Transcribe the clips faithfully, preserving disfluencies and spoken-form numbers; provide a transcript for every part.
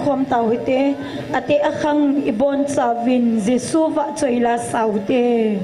Khom tau hite, ate akhang ibon chauvin Jesu vahchoi la saute.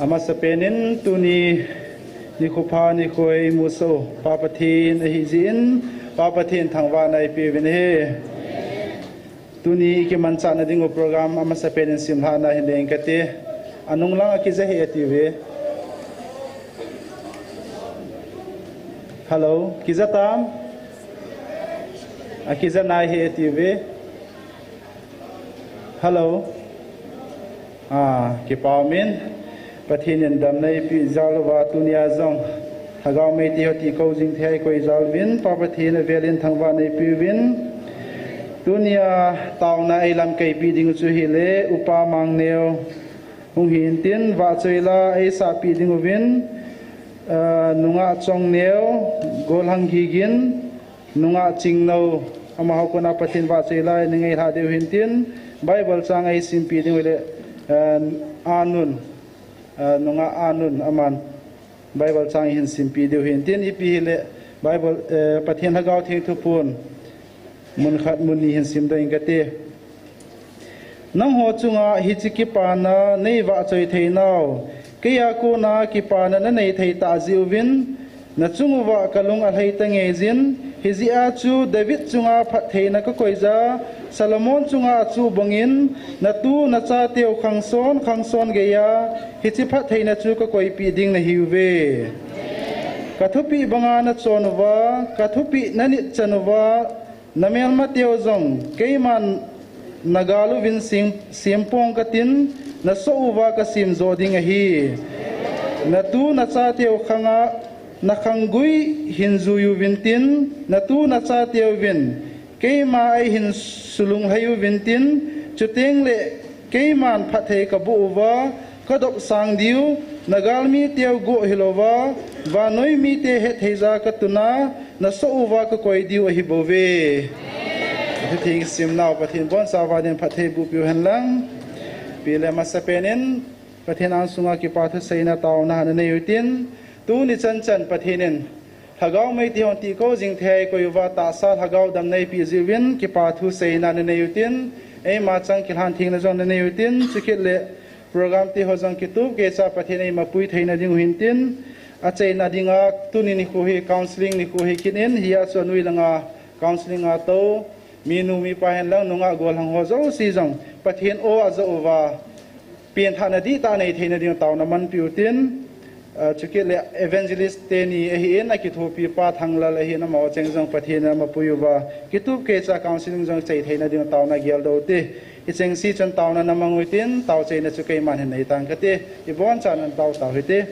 Amasapen in tuni nikho pha nikho imusah u Pa Pathen ahi jeh in, Pa Pathen thangvahna ipeuvin ahi. Tuni ikimanchahna ding u program amasapen in simlhahna hinei kate. Anung lang akija hih e atiuve. Hello, kija tam? Akija nai hih e atiuve. Hello. Ah, kipa umin. Pathen in damna eipeh jal uva tunia jong Lhagao Meitei ho tikou jing thei a ikoi jal uvin, Pa Pathen avel in thangvahna eipeuvin. Tunia taona eilamkai peh ding chu hile, Upa Mangneo hung hintin, vahchoi la eisahpeh ding uvin, ah, nungah Chongneo, Golhang Gigin, nungah Chingno, amaho kona Pathen vahchoi la eina ngailha diu hintin, Bible chang eisimpeh ding ule, ah, anun, ah, nungah anun, aman Bible chang eihin simpeh diu hintin, ipi hile Bible, eh, Pathen Lhagao Theng thuphon mun khat mun ni hin simdoh inge kati. Nangho chunga hiche kipana neivahchoi theinau, keija kona kipana nanei thei tah jeh uvin, nachung uva kalung alhai tangeijin, hijeh a chu David chunga phattheina kakoija, Solomon chunga achuh bangin, natu nachateu khangson khangson geiya hiche phattheina chu kakoipeh ding nahiuve. Kathupeh banga nachon uva, kathupeh nanit chan uva, namelmateu jong keiman nagal uvin sem, sempong katin, nasoh uva kasemjoh ding ahi. Natu nachateu khanga nakhanggui hin jui uvintin, natu nachateuvin keima eihin sulunglhai uvintin, chutengle keiman phatthei kaboh uva, kadopsang diu, nagalmiteu goh hilouva, vannoi mite hettheiya katuna, nasoh uva kakoi diu ahibouve. Thutheng simnau Pathen bonchauva din phattheiboh peh uhen lang. Ipi le amasapen in Pathen angsunga kipa thuseina taona nanei utin, tuni chanchan Pathen in Lhagao Meitei hon tikou jing thei a ikoi uva tahsa Lhagao damna eipeh jeh uvin kipa thuseina nanei utin, eima chang kilhan thengna jong nanei utin, chukit le program teho jong kitup keicha Pathen in eimapui theina diu hintin, achaina dinga tuni nikho hi counselling nikho hikit in, hia chu anoi langa counselling a tou minu mipa hen lang nungah golhang ho jouse jong Pathen o ajoh uva, penthahna dihtah anei theina dinga taona manpeh utin, ah, chukit le evangelist teni ahin, akithopi pa Thanglal ahin, amaho cheng jong Pathen in amapui uva, kitup keicha counselling jong chai theina dinga taona geldoh ute. Hichengse chun taona namang utin, taochaina chu keiman hin nei tang kati. Ibonchauvin tao tao hite.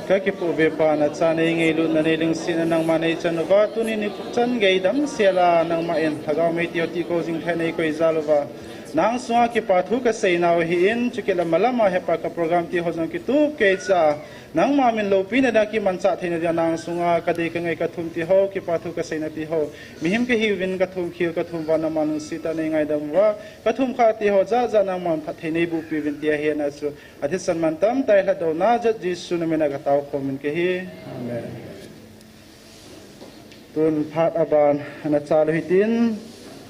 Ka kipoh ve Pa, na cha nei ngailutna nei lungsetna nangma nei chan uva, tuni nikho chan gei damsel a nangma in lhagao mei ti ho ti ko jing thei nei koi jal uva. Nang sunga kipa thu ka sei nau hi in, chukit le malam a hepa ka program ti ho jong kitup kei cha. Nangma min loupina dia kimanchah theina dia nang sunga ka dei ka ngai ka thum ti ho, kipa thu ka seina ti ho. Mihem ka hiuvin ka thum khel ka thum uva nangma lungset a nei ngaidam uva. Ka thum kha ti ho jat jat nangma phatthei nei boh piuvin tia hena chu. Athisan mantam tah a lhatdohna jat Jesu na min a ka tao khom in ka hi. Amen. Tun phat aban na cha lou hitin,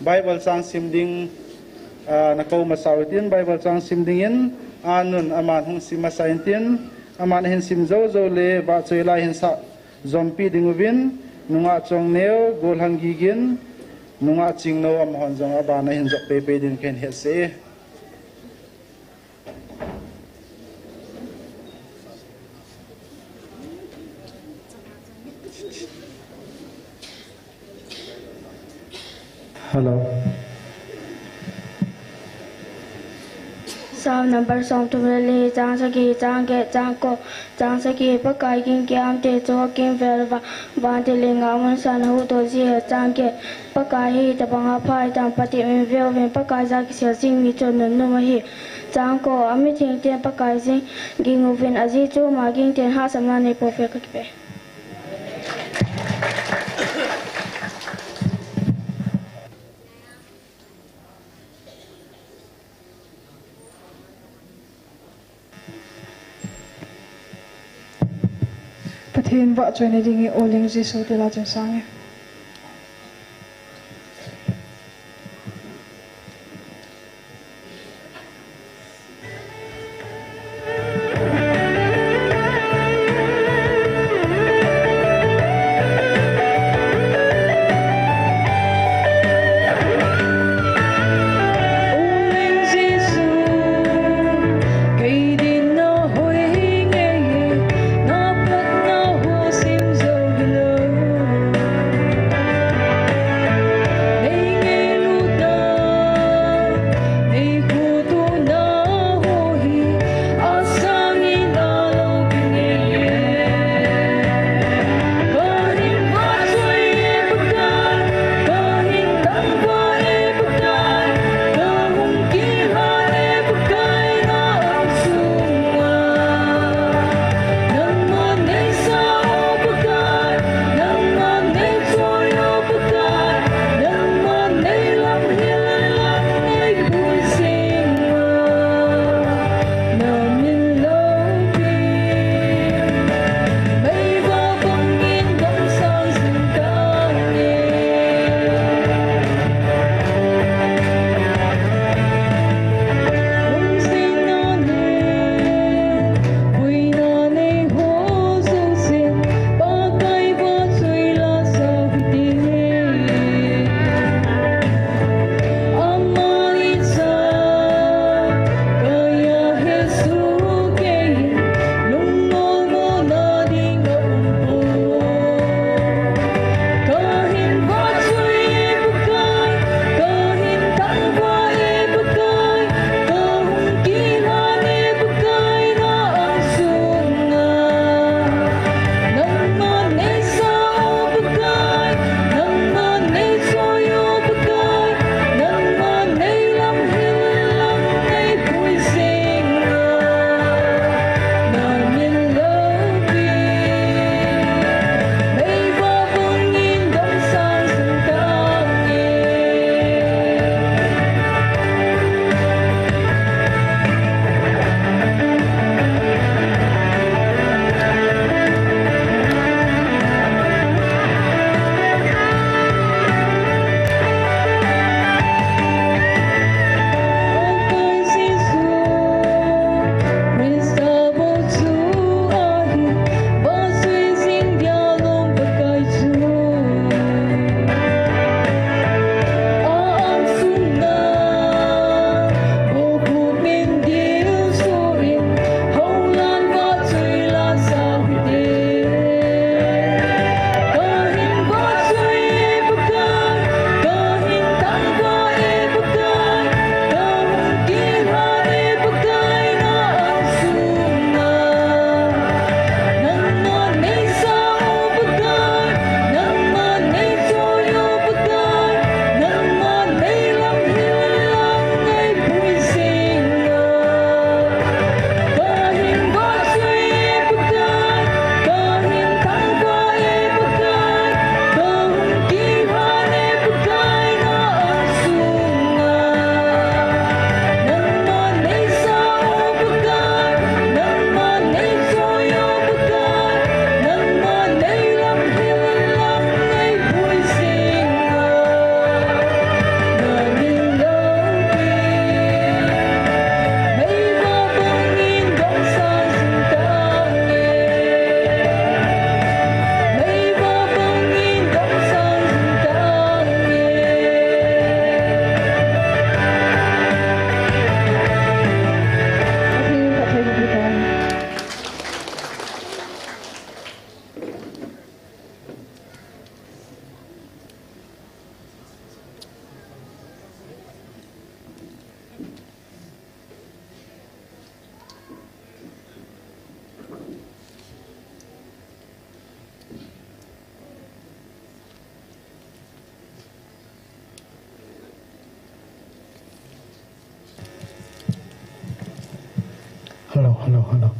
Bible chang sim ding, ah, na kou masa u hitin, Bible chang sim ding in, anun aman hung sim masa intin, aman ahin sim jou jou le, vahchoi lai hin sa jompi ding uvin, nungah chong neo, gollhang gigin, nungah chingno amahon jong aban ahin jop pei pei ding kahin hetsah e. Hello. Psalm number som thum le li, chang sagi, chang get, chang ko, chang sagi, Pakai ging kiam te chu kimvel va, van te le nga mun san hu to ji he, chang get, Pakai hi tabang a phai tam, pati min veu vin, Pakai ja kisel jing mi chu nun num ahi. Chang ko, a mitheng ten Pakai jing ging uvin, aji chu ama ging ten hahsatna nei pou ve ka kipe. Pathen vahchoina dingin Oling Jesu ti la chun sang e. Hello, hello.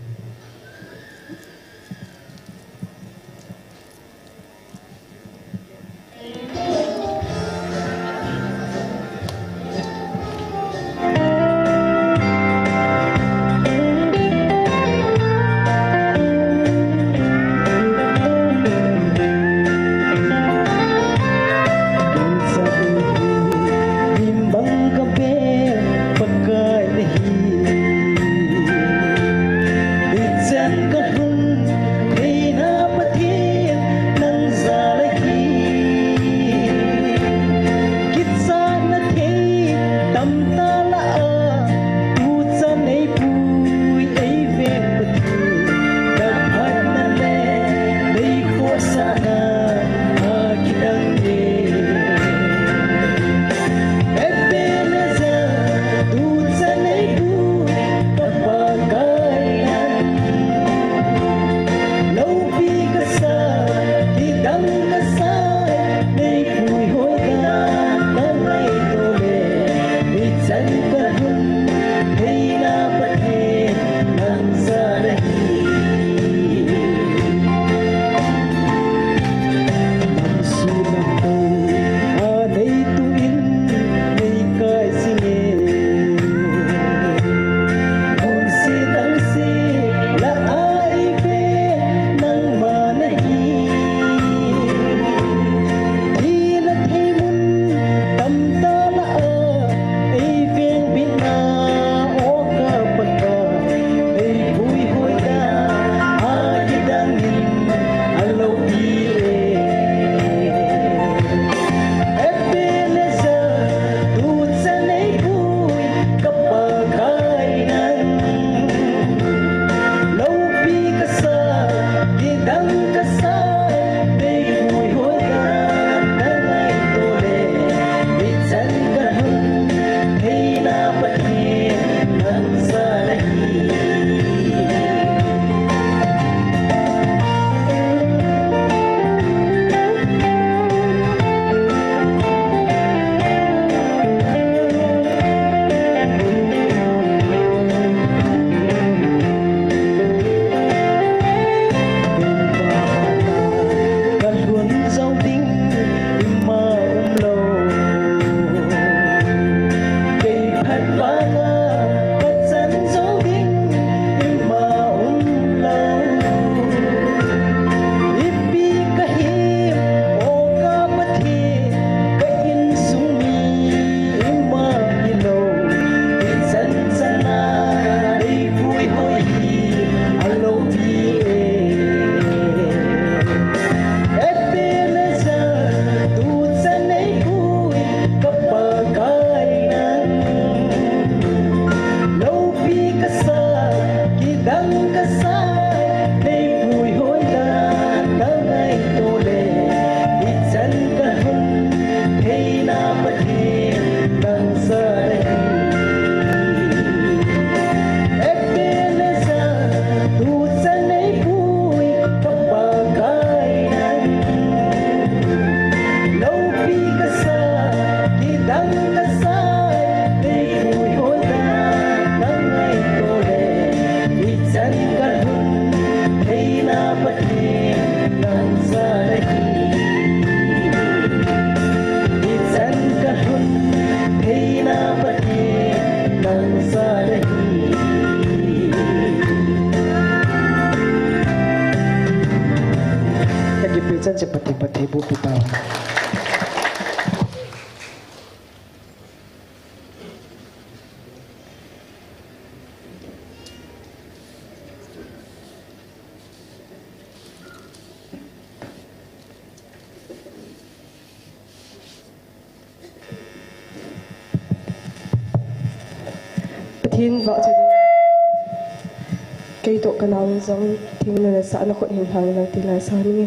Ka kipe chan chu Pathen phattheiboh pi tao. Pathen vahchoi ding, kei toh ka nao jong Pathen in nasah a khut hin lhang in lang ti la sa ni.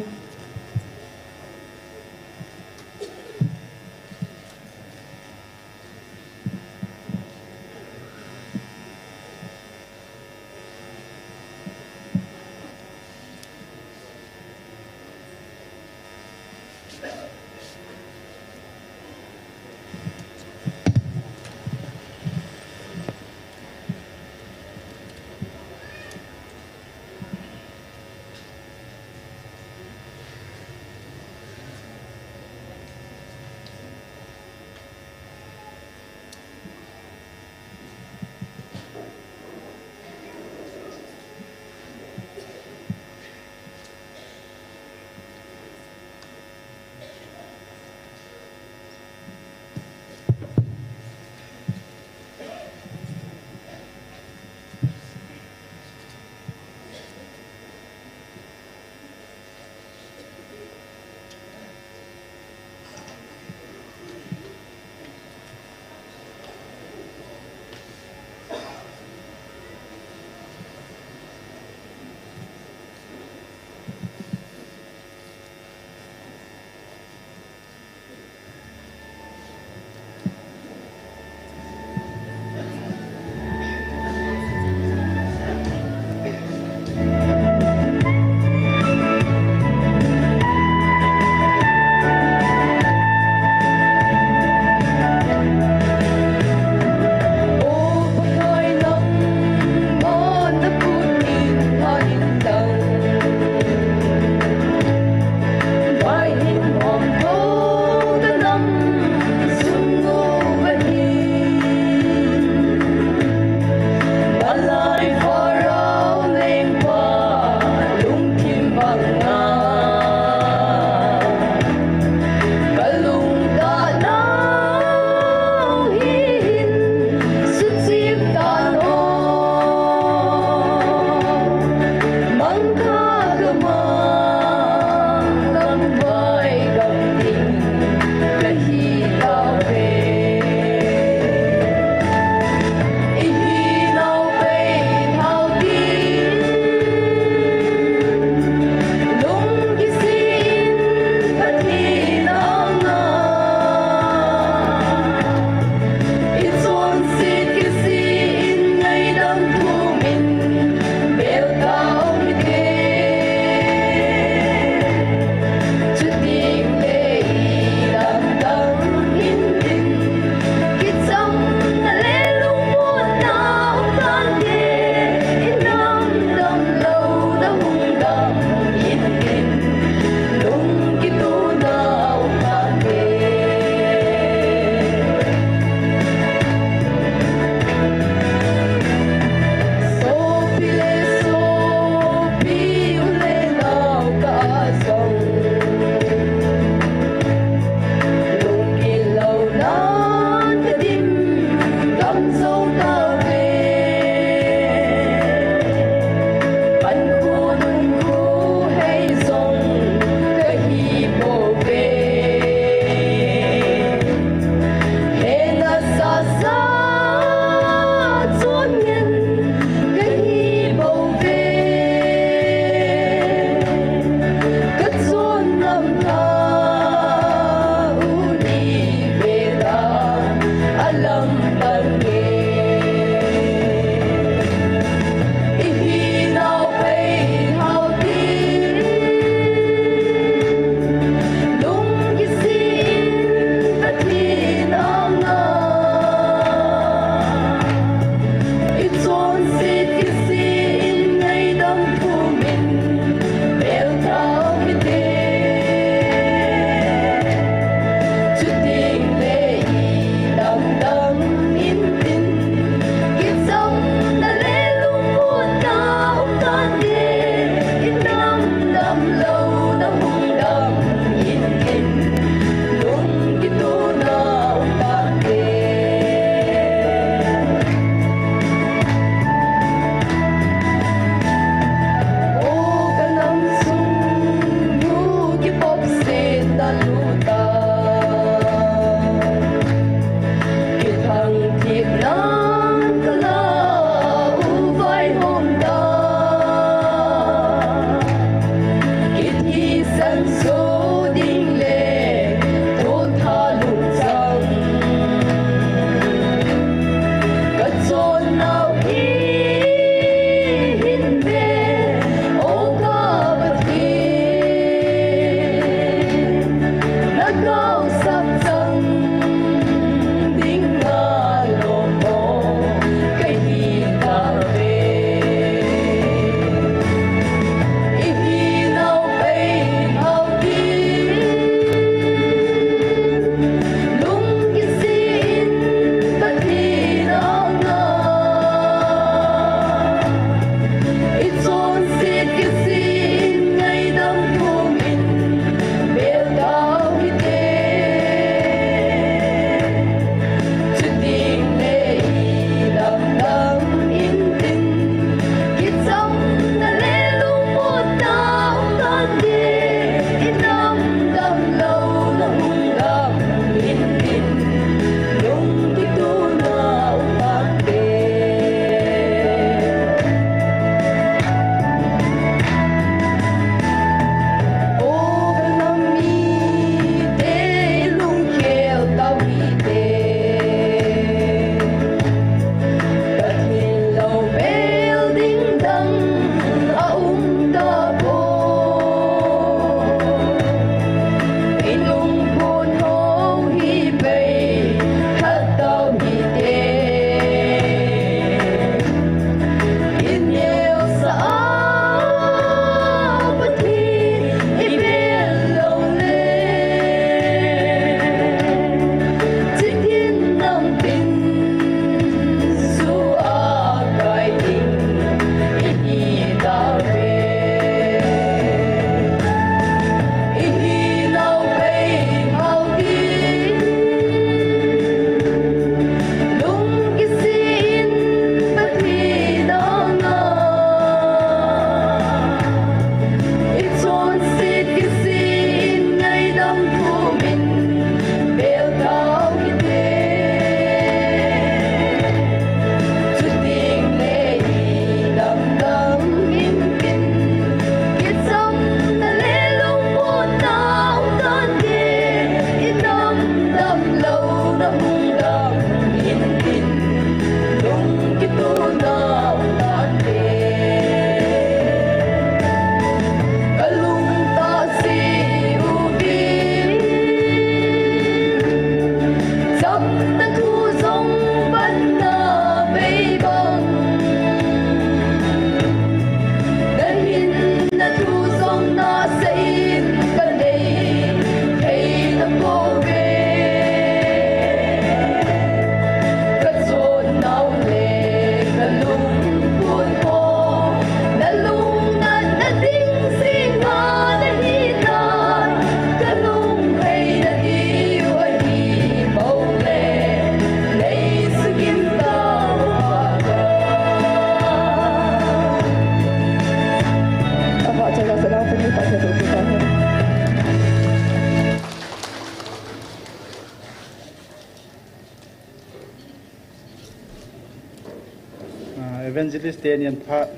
Evangelist tenin phat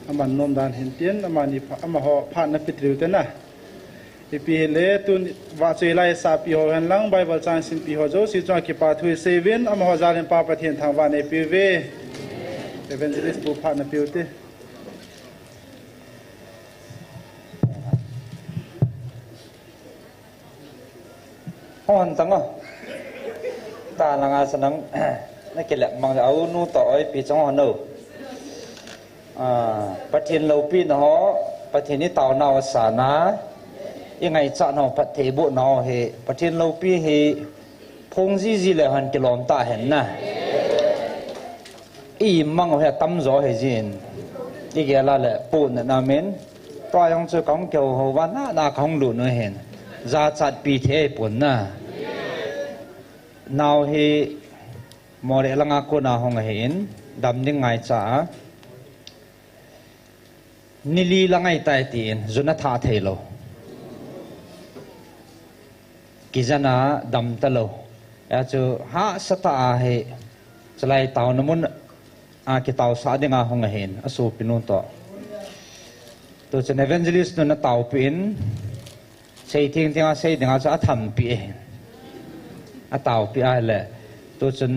aman nom dan hin tin, amani pha-, amaho phat napeh diu te na. Ipi hile tun vahchoi lai sahpi ho hen lang, Bible chang simpi ho jouse chunga kipa thu isei uvin, amaho jalin Pa Pathen thangvah neipeh uve. Evangelist pu phat napeh u te. Hon tang o. Ta langa sa nang, nakilep mang a u nu toh oi pi chang hon o. Ah, Pathen loupina ho, Pathen itaona ho sana, ingaichat nau phattheiboh nau hi, Pathen loupi hi, phung jiji le hon kilom ta hen na. Imang u hi atamjo hi jin. Igel a le puna namin. Tua jong chu kahung kihou hou va na na kahung lut nu hin. Jachatpi thei pon na. Nau hi Moreh langa kona hung ahin. Dam ding ngaicha a. Ni li la ngai tai tin, jun atha thei lou. Kijen a dam talou. Achu hahsa tah a hi, chulai taona mun a kitaosah dinga hung ahin, asopinu toh. Tuchun evangelist nun ataopi in, sei thengtheng a sei dinga chu athampi ahin. Ataopi a le, tuchun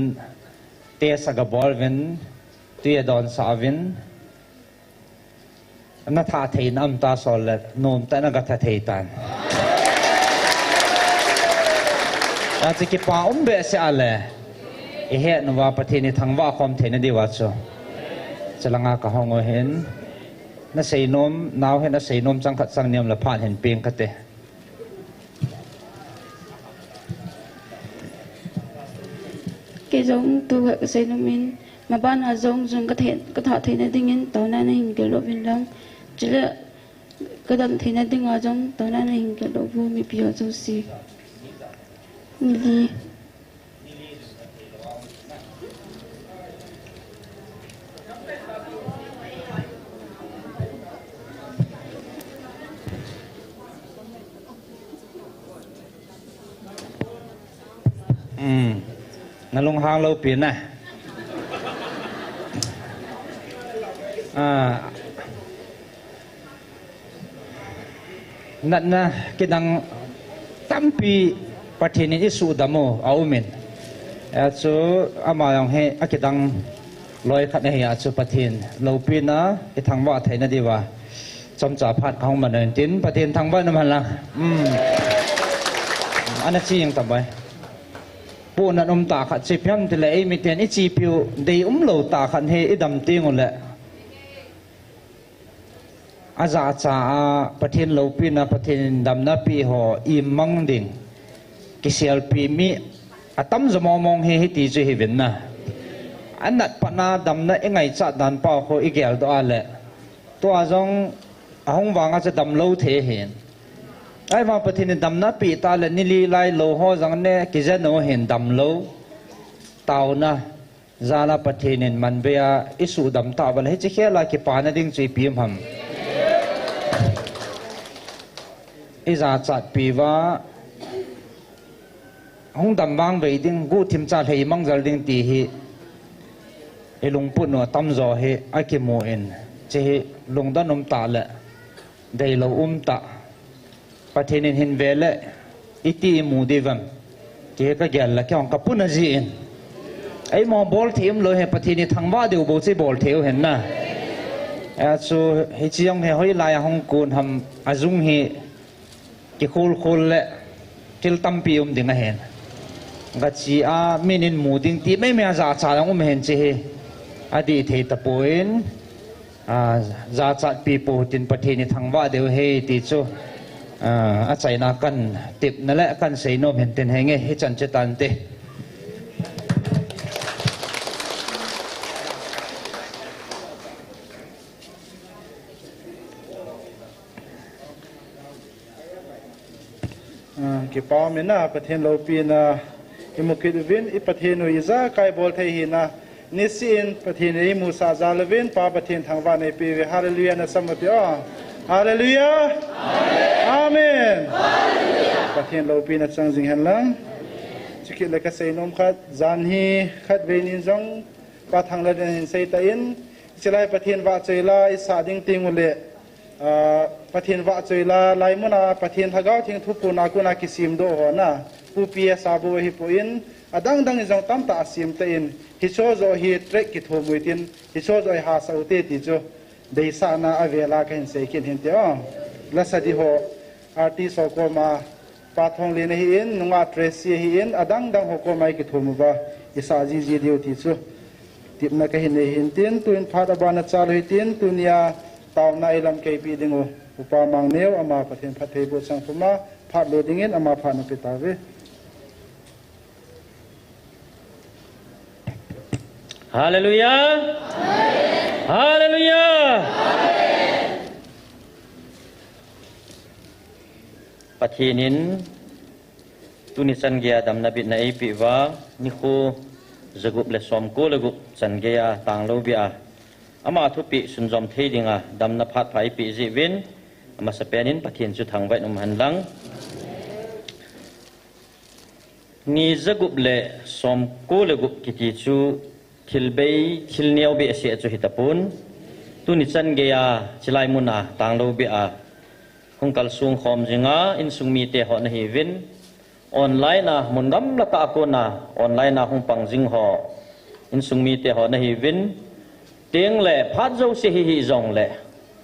test agabol uvin, tui adonsah uvin, Natha thei na um ta sol le, nomtah in nagatha thei tan. Achu kipa um behseh a le, ihet nauva Pathen ithangvah khom theina diuva chu. Chulanga kahung u hin, nasei nom, nau hin nasei nom chang khat chang niam le phat hin peng kate. Kei jong tu khat kasei nom in, maban a jong jun kathe-, katha theina dingin taona nahin geldoh uvin lang. Chule kadam theina dinga jong taona nahin geldoh uvo mipi ho jouse. Ni li. Hmm. Nalunghang lou pi na. Ah. Natna kidang tampi Pathen in eisudam u aum in. Achu ama jong hi akidang loi khat ahi a chu Pathen loupina ithangvah theina diuva. Chomcha phat kahung man in tin Pathen thangvah in um hen lang. Hmm. Ana chi jeng ta bai. Puna um tah khat chu ipi ham tile eimiten ichepiu deium lou tah khat hi idam teng u le. Ajachat a Pathen loupina, Pathen in damna pe ho imang ding. Kiselpi mi atamjo mong mong hi hiti chu hi uvin na. Anat pat na damna ingaichat dan pa khu igeldoh a le. Tua jong ahung vang a chu damlou thei hin. Ahivang Pathen in damna pe ta le ni li lai lou ho jong ne kijen u hin damlou. Taona. Jal a Pathen in manbei a eisudam tauva le hiche khel a kipana ding chu ipi um ham. Ijachatpi uva hung dam vangvei ding, guhthim cha lhei mang jel ding ti hi ilungput u atamjo hi akimu in, hiche hi lungdon um tah le deilou um tah. Pathen in hin ve le, iti imu diu vem. Ti hi kagel le, kei jong kapuna jin. Eima bol thei um lou hi, Pathen ithangvah diu bou chu ibol thei u hin na. Achu, hiche jong hi hoilai a hung kon ham, ajung hi kikhol khol le, thil tampi um ding ahin. Gachi a, min in mu ding ti meimei a jachat jong um hin hiche hi. Adih thei tapon. Ah, jachatpi pou hitin Pathen ithangvah diu ahi ti chu, ah, achaina kahin tepna le kahin seinom hin tin henge, hichan chu tante. Ah, kipa um in a, Pathen loupina imu kit uvin, i Pathen u ijakai bol thei hina, nisih in Pathen in eimusah jal uvin, Pa Pathen thangvah neipeh uve, Hallelujah nasam uvin te o. Hallelujah! Amen! Pathen loupina chang jing hen lang. Chukit le kasei nom khat, jan hi khatvei nin jong, Pa Thanglen in hin sei tan, Chulai Pathen vahchoi la isah ding teng uleh, ah, Pathen vahchoi la, lai muna Pathen Lhagao Theng thuphon a kona kisemdoh ho na, Pu P S a bou ahipoi in, adang dang in jong tamtah asem tan, hicho joh hi track kithum u hitin, hicho joh hi hahsa ute ti chu, deisahna avel a kahin sei kit hin te o. La sa di ho, artist ho koma, Pa Thonglen ahin, nungah Tracy ahin, adang dang ho koma ikithum uva, isah jiji diu ti chu. Tepna kahin nei hin tin, tuin phat abana chal u hitin, tunia taona ilamkai peh ding u. Upa Mangneo, ama Pathen phattheiboh chang puma, phat le dingin ama phat nape tauve. Hallelujah. Hallelujah. Pathen in tuni chan geiya damna bitna eipeh uva, nikho jagup le somko le gup chan geiya tanglou bia ama thupeh sunjom thei dinga damna phat pha eipeh jeh uvin, amasapen in Pathen chu thangvah in um hen lang. Ni jagup le somko le gup kiti chu thil bei, thil neo behseh chu hitapon. Tuni chan geiya chulai muna tanglou bia hung kalsong khom jinga insung mite ho nahiuvin, online a mun gamla tah a kona online a hung pang jing ho insung mite ho nahiuvin, teng le phat jouse hi hijongle,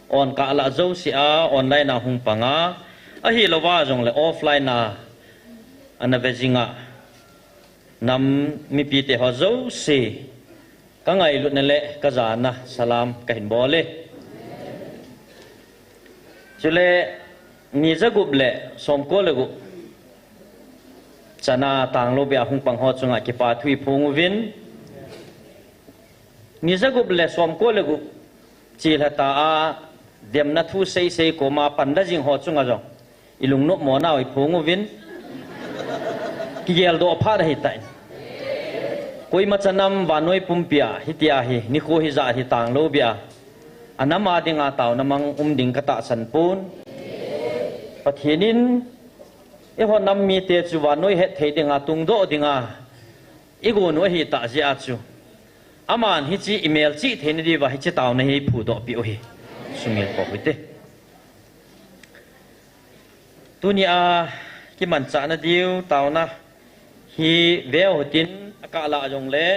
on kah lah jouse a online a hung panga, ahilouva jongle offline a ana ve jinga, nam mipite ho jouse, kangailutna le kajana salam kahin bol e. Chule, ni jagup le somko le gup chana tanglou bia hung pang ho chunga kipa thu iphong uvin. Ni jagup le somko le gup chelha ta a, demna thu seisei koma panda jing ho chunga jong ilungnop mo nau iphong uvin. Kigeldoh phat ahitan. Koima cha nam vannoi pumpia hitia hi nikho hijat hi tanglou bia anam a dinga taona mang um ding katahsan pon. Pathen in eiho nam mite chu vannoi hetthei dinga tungdoh dinga igon u ahitah jeh a chu, aman hiche imelchih theina diuva hiche taona hi phudoh peh u hi sumil pou hite. Tunia kimanchahna diu taona hi veu hitin, akah lah jongle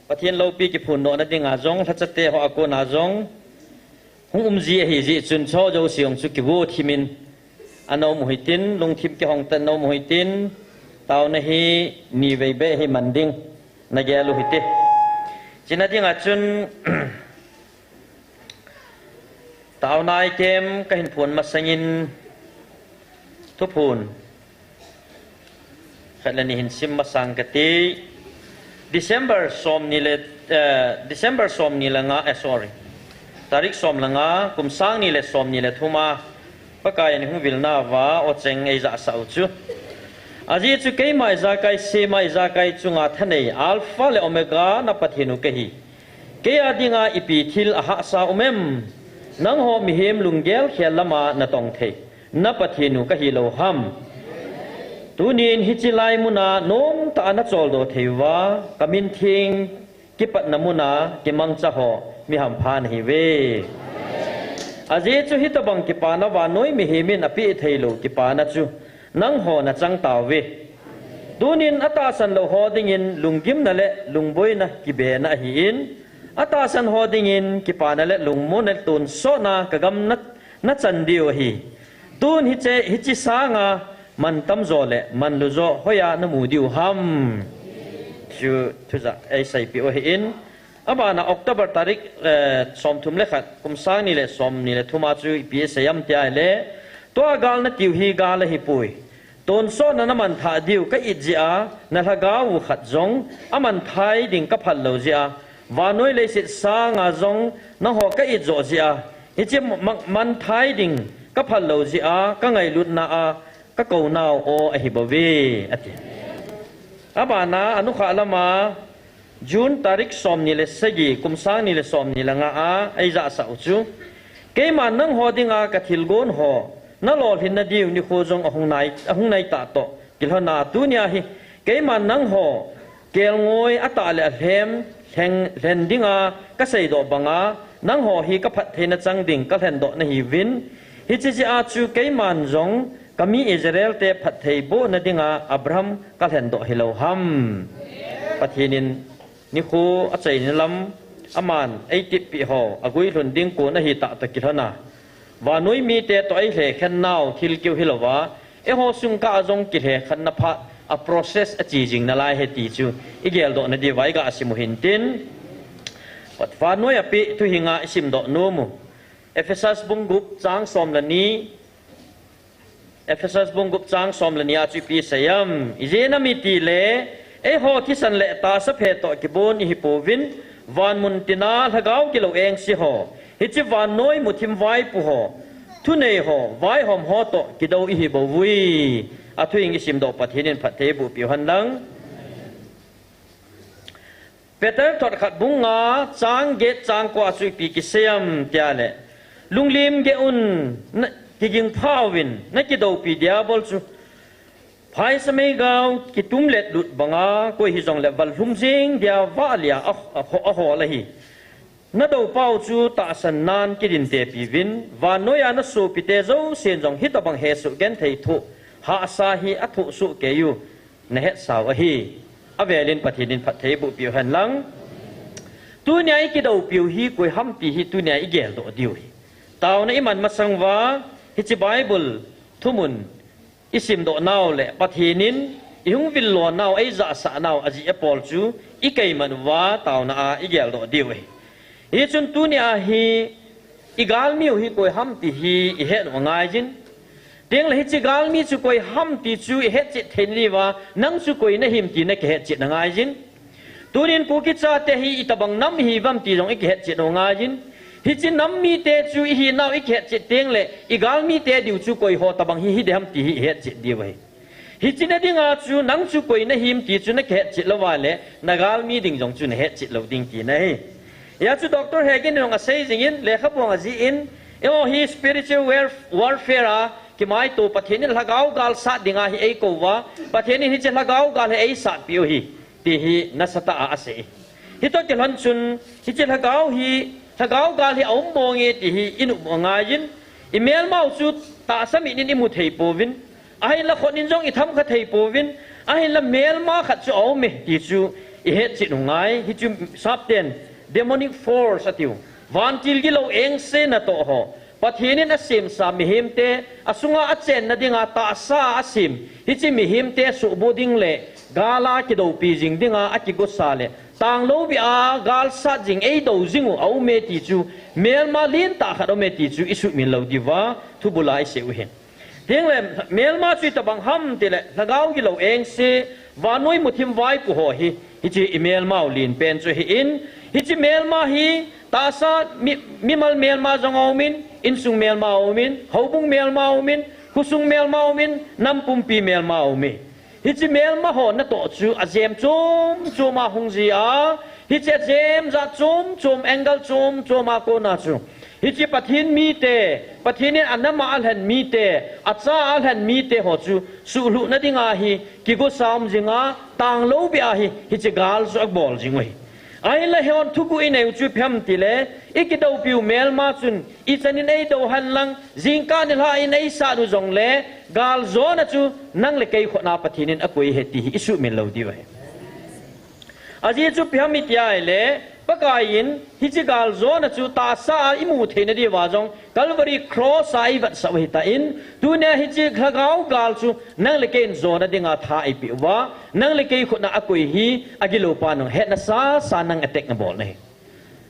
Pathen loupi kiphondohna dinga jong, lhachate ho a kona jong hung umji ahijeh chun, cho jouse jong chu kivo thimin ana um u hitin, lungthim kihong tah in ana um u hitin, taona hi nivei beh hi man ding nagel u hite. Chuna dinga chun, taona item kahin phon masangin thuphon khat le ni hin sim masang kate. December somni le, eh, December somni le nga, eh, sorry. Tarik som le nga, kum sang ni le somni le thum a Pakai in eihung vilnauva ocheng eijahsah u chu, ajeh chu keima ijakai sema ijakai chunga thanei Alpha le Omega na Pathen u kahi. Keia dinga ipi thil ahahsa um em? Nangho mihem lunggel khel lama natong thei na Pathen u kahilou ham? Tunin hiche lai muna nomtah a nacholdo thei uva, kamin theng kipatna muna kimangcha ho mi hampha nahiuve. Ajeh chu hitobang kipana vannoi mihem in apeh theilou kipana chu nangho nachang tauve. Tunin atahsan lou ho dingin lunggimna le lungboina kibena ahin, atahsan ho dingin kipana le lungmonna le tonsotna kagam na, nachan diu ahi. Tun hiche, hiche sanga mantamjo le manlujo hoiya namu diu ham? Chu thujah eiseipeh u ahin. Abana October tarik, eh, somthum le khat, kum sang ni le somni le thum a chu ipi asei em tia ahile, tua gal natiu hi gal ahipoi. Tonsotna namanthah diu ka-it jeh a, nalhagao u khat jong amanthai ding kaphal lou jeh a, vannoi leiset sanga jong nangho ka-it joh jeh a, hiche ma-, manthai ding kaphal lou jeh a, kangailutna a kakounau aw ahibouve, ati. Abana, anukhah lama, June tarik somni le sagi, kum sang ni le somni le nga a eijahsah u chu, keiman nangho dinga kathilgon ho nalolhinna diu nikho jong ahung nai, ahung naitah toh kilhona, tunia hi keiman nangho kelngoi atah le alhem lheng, lhen dinga kaseidoh banga, nangho hi kaphattheina chang ding kalhendoh nahiuvin, hiche jeh a chu keiman jong kami Israel te phattheibohna dinga Abraham kalhendoh hilou ham. Pathen in nikho achaina lam aman eitippeh ho aguilhun ding kon ahitah toh kilhona, vannoi mite toh eilhekhen nau thil keu hilouva, eiho sungkah a jong kilhekhenna phat a process ache jing nalai ahi ti chu igeldoh nadiuva iga sim u hintin. Vannoi a peh thuhinga isimdoh nomu, Ephesus bung gup chang som le ni, Ephesus bung gup chang som le ni a chu ipi asei em? Ijeh inem itile, eiho thisan le tahsa phe toh kibon ihipouvin, vanmun tina lhagao gilou engse ho, hiche vannoi muthim vaipo ho, thunei ho, vaihom ho toh kidou ihibouvui. Athu hing isimdoh Pathen in phatthei eiboh piu henlang. Peter thot khat bung nga chang get chang ko a chu ipi kisei em tile, lunglim geh un, na, kiging phauvin, nakidoupi Diabol chu phaisa meigao kitum letlut banga koi hijongle vallhum jeng dia vah lia a, a, ahol ahi. Nadoupau chu tahsan nan kidintepiuvin, vannoiya nasopite jousen jong hitobang hesoh genthei thoh hahsa hi athoh soh keiyu nahetsau ahi. Avelin Pathen in phatthei eiboh piu henlang. Tunia ikidoupiu hi koi ham ti hi tunia igeldoh diu ahi. Taona iman masang uva, hiche Bible thumun isimdoh nau le Pathen in ihung villo nau, eijahsah nau ajeh apol chu ikeiman uva taona a igeldoh diu ahi. Hichun tunia hi igalmiu hi koi ham ti hi ihet u angaiyin. Tengle hiche galmi chu koi ham ti chu ihetchet thei nauva, nang chu koi nahim ti nakihetchet angaiyin. Tunin Kuki chate hi itobang nam ihiuvem ti jong ikihetchet u angaiyin. Hiche nam mite chu ihinau ikihetchet tengle, igalmite diu chu koiho tobang hi hiding ham ti hi ihetchet diu ahi. Hiche na dinga chu nang chu koi nahim ti chu nakihetchet louva le, nagalmi ding jong chu nahetchet lou ding tina ahi. Hia chu Doctor Hagin in jong asei jingin, lekhabu a jih in, eiho hi spiritual war-, warfare a kimaito, Pathen in lhagao gal sat dinga hi eikouva, Pathen in hiche lhagao gal hi eisatpiu ahi ti hi nasatah a asei. Hitoh kilhon chun, hiche lhagao hi, lhagao gal hi aum monge ti hi inop u angaiyin, imelmau chu tahsa mit in imu thei pouvin, ahinla khut in jong itham kha thei pouvin, ahinla melma khat chu aume ti chu ihetchet u ngai. Hichu sapten demonic force atiu. Vantil gilou engse natoh ho, Pathen in asemsa mihemte, asunga achenna dinga tahsa asem, hiche mihemte suhboh ding le gala kidoupi jing dinga akigosa le, tanglou beh a galsat jing, eidou jing u aume ti chu, melma lentah khat aume ti chu isuhmil lou diuva thubul a isei u ahi. Tengle melma chu itobang ham tile, lhagao gilou engse, vannoi muthim vaipo ho hi, hiche imelmau lenpen chu ahin, hiche melma hi tahsa mi, mimal melma jong aumin, insung melma aumin, houbung melma aumin, khosung melma aumin, nam pumpi melma aume. Hiche melma ho natoh chu ajem chom chom a hung jia, hiche ajem jat chom chom, angle chom chom a kona chu, hiche Pathen mite, Pathen in anam a alhen mite, acha a alhen mite ho chu suhlhuhna dinga hi kigosa um jinga, tanglou beh a hi hiche gal chu abol jing u ahi. Ahinla eiho thuguh inei u chu ipi ham tile, ikidoupiu melma chun ichan in eidou henlang, jingkah nilhah in eisat u jongle, galjona chu nang le kei khut a Pathen in akoi ahi ti hi isuhmil lou diu ahi. Ajeh chu ipi ham iti ahile, Pakai in hiche galjona chu tahsa a imu theina diuva jong Calvary Cross a eivetsah u ahitan, tunia hiche lhagao gal chu nang le kei in jona dinga tha eipeh uva, nang le kei khut a akoi hi agiloupa nung hetna sasa nang attack nabol ahi.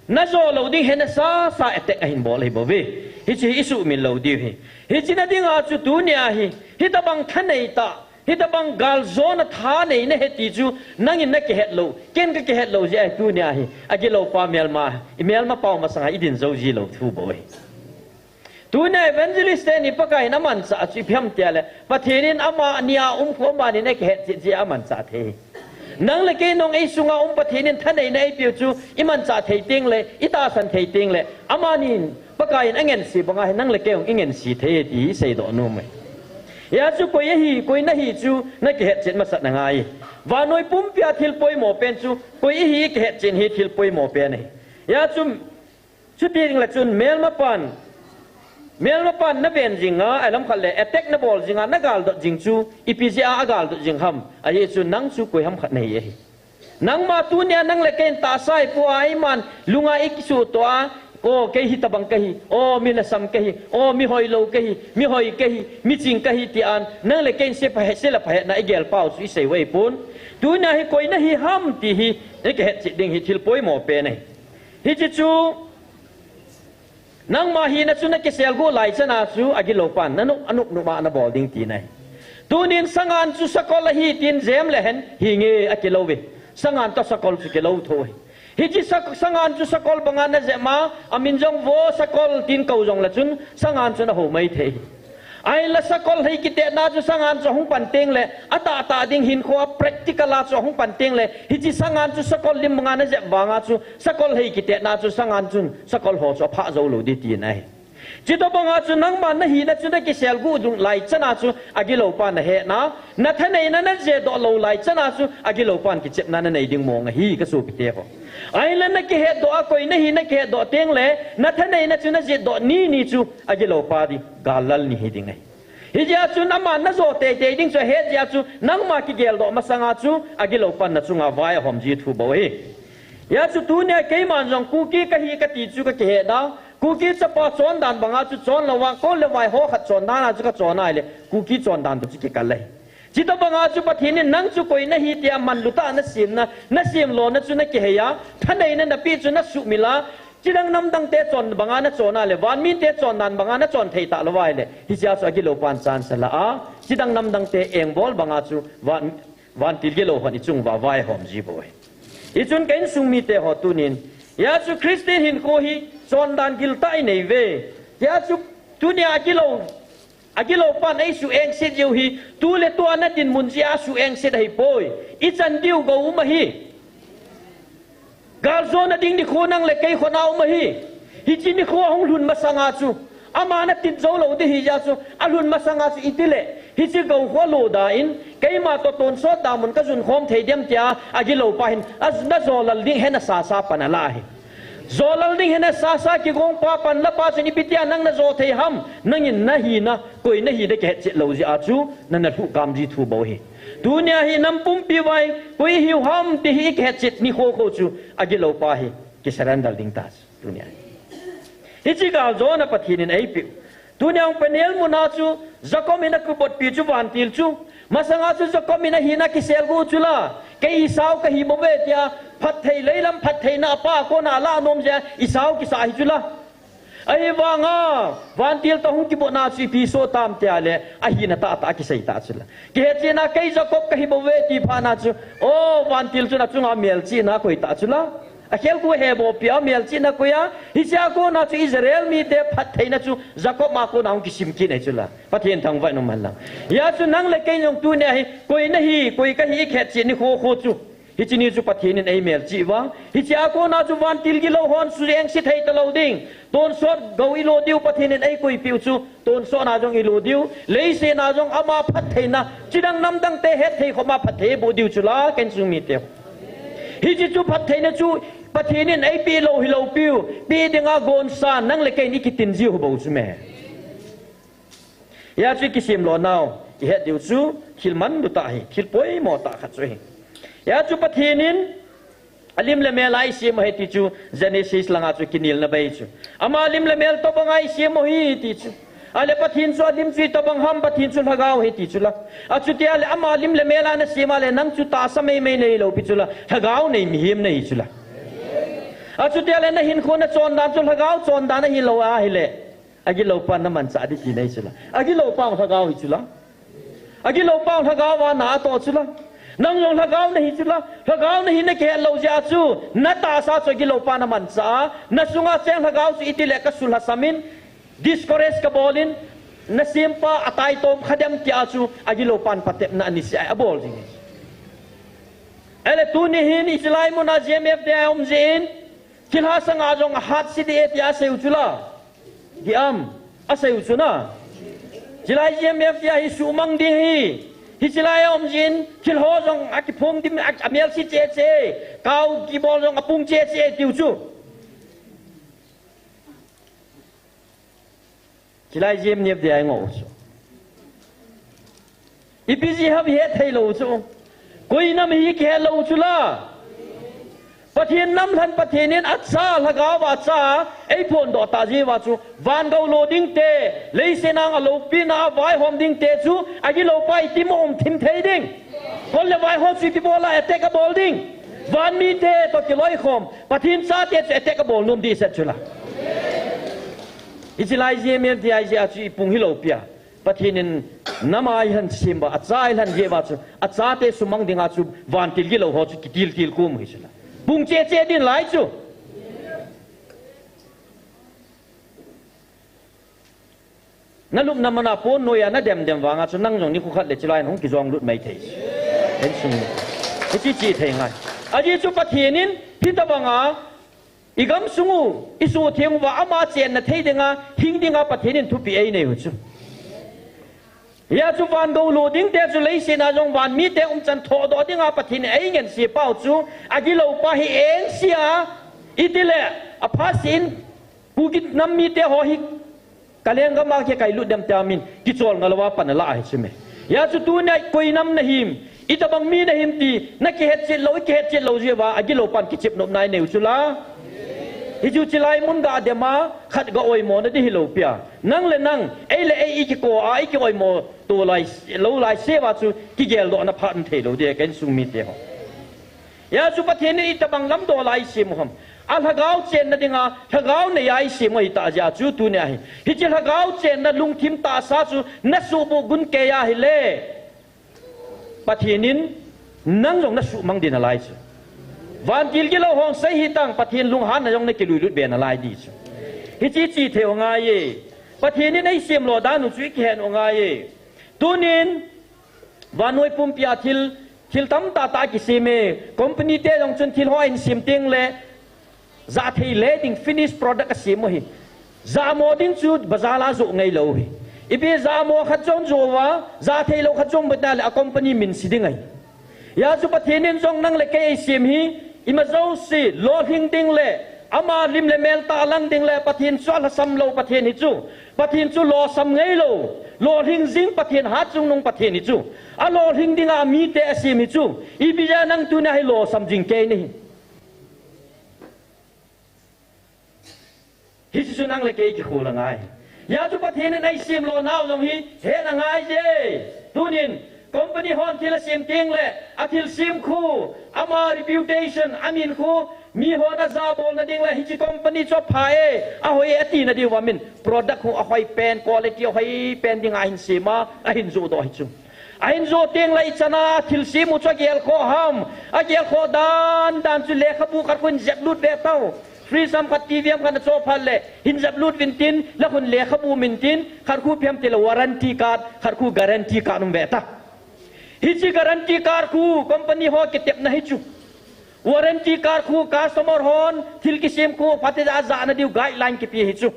Najo lou ding hetna sasa attack ahin bol ahibouve. Hiche hi isuhmil lou diu ahi. Hiche na dinga chu tunia hi, hitobang thanei tah, hitobang galjona thanei nahi ti chu nangin nakihet lou, ken kakihet lou jeh ahi tunia hi, agiloupa melma, imelmapau masanga idin jou ji lou thubou ahi. Tunia evangelist teni Pakai in amanchah chu ipi ham tile, Pathen in amani a um khu amani in akihetchet jeh a amanchah thei. Nang le kei nung eisunga um Pathen in thaneina eipeu chu imanchah thei tengle, itahsan thei tengle, amanin Pakai in angense banga hi nang le kei jong ingense thei ti hi iseidoh nom e. Hia chu koi ahi, koi nahi chu nakihetchet masat angai. Vannoi pumpia thil poimo pen chu koi ihi kihetchet hi thil poimo pen ahi. Hijeh chun, chuti ding le chun melmapan, melmapan naven jinga, alam khat le attack nabol jinga, nagaldot jing chu ipi jeh a agaldot jing ham? Ajeh chu nang chu koi ham khat nahi ahi. Nangma tunia nang le kei in tahsa ipua, iman lunga ikisutoh a, o kei hitobang kahi, o mi lhasam kahi, o mi hoilou kahi, mi hoi kahi, mi ching kahi ti an, nang le kei in sepha he, sela phahetna igel pau chu isei uve pon. Tunia hi koi nahi ham ti hi, ikihetchet ding hi thil poimo pen ahi. Hiche chu, nangma hina chu nakiselguh lai chana chu agilopan nanop, anop nop a nabol ding tina ahi. Tunin sangan chu sakol ahi tin jem le hen hinge akilouve. Sangan toh sakol chu kilou thou ahi. Hiche sa-, sangan chu sakol banga najep ma, amin jong vo sakol tin kou jongle chun sangan chu nahou maithei ahi. Ahinla sakol hei kitetna chu sangan chu ahung pan tengle, atahtah ding hinkhoa practical a chu ahung pan tengle, hiche sangan chu sakol lim banga najep vanga chu sakol hei kitetna chu sangan chun sakol ho chu aphah jou lou ding tina ahi. Chutobanga chu nangma nahina chu nakiselguh dung lai chana chu agilopan nahetna, nathaneina najedoh lou lai chana chu agilopan kichepna nanei ding mong ahi kasopiteho. Ahinla nakihetdoh a koi nahi nakihetdoh tengle, nathaneina chu najedoh nini chu agilopa ding, gallal ni hiding ahi. Hijeh chun aman najo teitei ding chu ahet jeh chun nangma kigeldoh masanga chu agilopan nachunga vai ahomji thubou ahi. Hijeh chun tunia keiman jong Kuki kahi kati chu kakihetna, Kuki chapa chondan banga chu chonlouva, kol le vai ho khat chondana chu kachon ahile, Kuki chondan toh chu kikal ahi. Chutobanga chu Pathen in nang chu koi nahi tia manlutah a nasemna, nasemlona chu nakiheiya, thaneina napeh chu nasuhmila, chidang namdangte chon banga nachona le, vanmite chondan banga nachon thei talouva ahile, hichea chu agilopan chance alah a, chidang namdangte engbol banga chu van, vantil gilou hon ichunguva vai ahomji bou ahi. Hichun ka insung miteho tunin, hijeh chun Christian hinkho hi chondan giltah ineiuve. Hijeh chun tunia agilou, agilopan eisuh engset jiu hi, tuletua nadinmun jeh a suh engset ahipoi. Ichan diu gou um ahi. Galjona ding nikho nang le kei khut a um ahi. Hiche nikho ahung lhun masanga chu, ama natin joulou ding ahijeh chun, alhun masanga chu itile, hiche gou khu alo dan, keima toh tonsot damun kajunkhom thei dem tia agilopa hin, a, najolal ding hena sasa pan alah ahi. Jolal ding hena sasa kigongpa panlapa chun ipi tia nang najo thei ham? Nangin nahina koi nahi nakihetchet lou jeh a chu, nana lhuh gamji thubou ahi. Tunia hi nam pumpi vai, koi ihiu ham ti hi ikihetchet nikho kho chu, agilopa hi kisurrender ding ta chu, tunia hi. Hiche galjona Pathen in eipeh u. Tunia hung Peniel muna chu, Jacob in akibotpi chu vantil chu. Masanga chu Jacob in ahina kiselguh chula, kei Esau kahi bouve tia, phatthei leilam phattheina apa kona alah nom jeh a Esau kisah ahi chula. Ahivanga, vantil toh hung kibotna chu ipi soh tam tia le, ahina tahtah akisei ta chula. Kihetchetna kei Jacob kahi bouve ti phatna chu, o vantil chun achunga melchihna akoi ta chula. Akhelgu hebopia melchihna akoi a, hichea kona chu Israel mite phattheina chu Jacob a kona hung kisim kit ahi chula. Pathen thangvah in umhen lang. Hijeh chun nang le kei jong tunia hi, koi nahi, koi kahi ikihetchet nikho kho chu, hiche ni chu Pathen in eimelchih uva, hichea kona chu vantil gilou hon suh engse thei talou ding. Tonsot gou ilo diu Pathen in eikoipeh u chu, tonsotna jong ilo diu, leiset a jong ama phattheina, chidang namdangte hetthei khopma phatthei eiboh diu chula, ka insung mite. Hiche chu phattheina chu Pathen in eipeh lou hilou piu, peh dinga gonsa nang le kei in ikitin jiu bou chu me. Hijeh chun ikisemlonau ihet diu chu thil manlutah ahi, thil poimotah khat chu ahi. Hijeh chun Pathen in alim le mel a eisem u ahi ti chu Genesis langa chu kinelna bei chu. Ama lim le mel tobanga eisem u ahi ti chu. Ahile Pathen chu alim chu itobang ham, Pathen chu lhagao ahi ti chula. Achuti ahile ama lim le mel a nasem ahile nang chu tahsa meimei nahilou pi chula. Lhagao nei mihem nahi chula. Achuti ahile nahinkho nachondan chu lhagao chondan ahilou ahile, agilopa namanchah ding tina ahi chula. Agilopa lhagao ahi chula. Agilopa lhagao a na atoh chula. Nang jong lhagao nahi chula. Lhagao nahi nakihet lou jeh a chu, natahsa chu agilopa namanchah a, nasunga cheng lhagao chu itile kasulhasam in, discourage kabol in, nasempa ataitom kha dem tia chu agilopan patepna anisea abol jing ahi. Ahile tuni hin ichelai muna G M F te a um jeh in, thilha sanga jong ahatse ding e tia asei u chula. Diam, asei u chuna. Chulai G M F tia hi suhmang ding ahi. Hiche lai a um jin, thil ho jong akiphong dim, a, amelse cheche, kau kibol jong apung cheche tiu chu. Chilai jiem niep dia ingo chu. Ipi ji ham ihet thei lou chu. Koi nam hi kihet lou chu la. Pathen nam lhan Pathen in acha lhagao va cha eiphondoh ta jeh uva chu van gou lo ding te, leiset a aloupina a vaihom ding te chu agilou pa iti mo um thim thei ding. Kol le vai ho chu iti bol a attack abol ding. Van mite toh kiloikhom, Pathen chate chu attack abol nom ding set chu la. Hiche lai jiem niep dia chu ipung hilou pia. Pathen in nam a ilhan sem uva, acha ilhan jeh uva chu, achate sumang dinga chu, vantil gilou ho chu kitil til kum hi chu la. Pung cheche din lai chu. Nalupna mana pon noiya nadem dem vanga chu nang jong nikho khat le chilai hung kijong lut mai thei. Insung. Hiche che thei ngai. Ajeh chu Pathen in, hitabanga, igamsung u, isoh theng uva ama chenna thei dinga, hing dinga Pathen in thupeh einei u chu. Hia chu van gou lo ding te chu leiset a jong van mite umchan thodoh dinga Pathen in eingehse pau chu, agilou pa hi engse a, itile, aphasin, Kuki nam mite ho hi, kalenggam a kikailut dem tia min, kichol ngal uva pan ala ahi chu me. Hia chu tunia koi nam nahim, itabang mi nahim ti, nakihet chet lou, ikihet chet lou jeh uva, agilou pan kichep nopna inei u chu la. Hichu chilai mun ga dem a, khat ga oimo na di hilou pia. Nang le nang, ei le ei ikiko a, ikioimo to lai, lou lai se uva chu, kigeldohna phat um thei lou di, ka insung mite ho. Hia chu Pathen in itabang lamdoh lai isem u ham. Alhagao chenna dinga, lhagao neiya isem u ahitah jeh a chu tunia hi. Hiche lhagao chenna lungthim tahsa chu nasuhbuh gun kei ahile. Pathen in nang jong nasuhmang ding nalai chu. Vantil gilou hung sei hitang Pathen lunghanna jong nakiluilut be nalai di chu. Hiche che thei u ngai e. Pathen in eisem lo dan u chu ikihen u ngai e. Tunin, Vannoi pumpi a thil, thil tamtah tah kisem e. Company te jong chun thil ho ahin sem teng le, jathei le ding finish product asem u hi. Jamo ding chu bazar a joh ngai lou hi. Ipi jamo khat jong joh uva, jathei lou khat jong bit na le a company min si ding ahi. Hia chu Pathen in jong nang le kei eisem hi, ima jouse, lolhing ding le, ama lim le mel tah lang ding le, Pathen chu alhasam lou Pathen hi chu. Pathen chu losam ngai lou, lolhing jing Pathen, hatchungnung Pathen hi chu. Alolhing dinga mite asem hi chu. Ipi jeh a nang tunia hi losam jing kei nahi. Hiche chu nang le kei kikhol angai. Hia chu Pathen in eisem lo nau jong hi, hetna ngai je. Tunin, company hon thil asem teng le, athil sem khu, ama reputation, amin khu, mi hon ajabolna ding le, hiche company chu apha e, ahoi e, atina diu va min, product khu ahoi pen, quality ahoi pen dinga ahin sem a, ahin joh doh hi chu. Ahin joh teng le ichan a thil sem u chu agelkhoh ham, agelkhoh dan dan chu lekhabu khat khu hin jep lut ve tau. Fridge ham khat, T V ham khat nachoh phat le, hin jep lut vin tin, la khun lekhabu min tin, khat khu ipi ham tile warranty card, khat khu guarantee card um ve ta. Hiche guarantee card khu company ho kitepna hi chu. Warranty card khu customer hon thil kisem khu phatecha ajahna diu guideline kipe hi chu.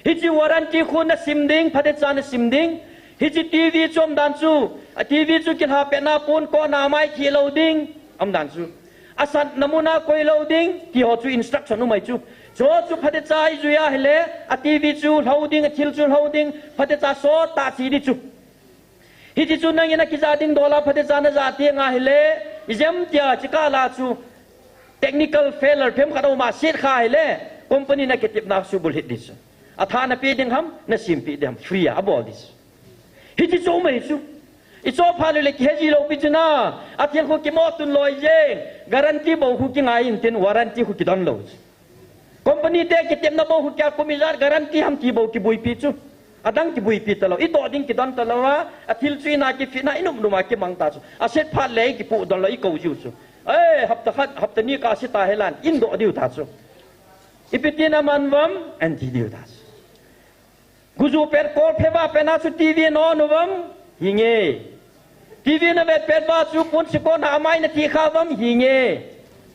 Hiche warranty khu nasim ding, phatecha nasim ding. Hiche T V chu umdan chu, a T V chu kilha petna pon kona mai thi lou ding, umdan chu. Asatna muna koi lou ding, ti ho chu instruction um ahi chu. Chu chu phatecha ijui ahile, a T V chu lhou ding, athil chu lhou ding, phatecha sot tah che di chu. Hiche chu nangin akija ding dol a phatecha najah teng ahile, ijemtia chukah la chu technical failure themkhat aum a set kha ahile, company nakitepna subulhit di chu. Atha nape ding ham, nasempeh ding ham, free a abol di chu. Hiche chu um ahi chu. Ichoh phat le le kihe ji lou pi chu na, athil khu kimo tun loi jeng, guarantee bou khu kingai intin warranty khu kidon lou chu. Company te kitepna bou khu kya kum ijat guarantee ham ti bou kibuipi chu. Adang kibuipi talou, itoh ding kidon talou a, athil chu ina kifitna, inum num a kimang ta chu. Aset phat le ikipoh don lou, ikou jiu chu. Eh, hapta khat, hapta ni kase ta hilan, indoh diu ta chu. Ipi tin aman uvam, anti diu ta chu. Guju pet kol pheva pena chu T V non uvam, hinge. T V navet pet uva chu pon sikon a amai nathi kha uvam, hinge.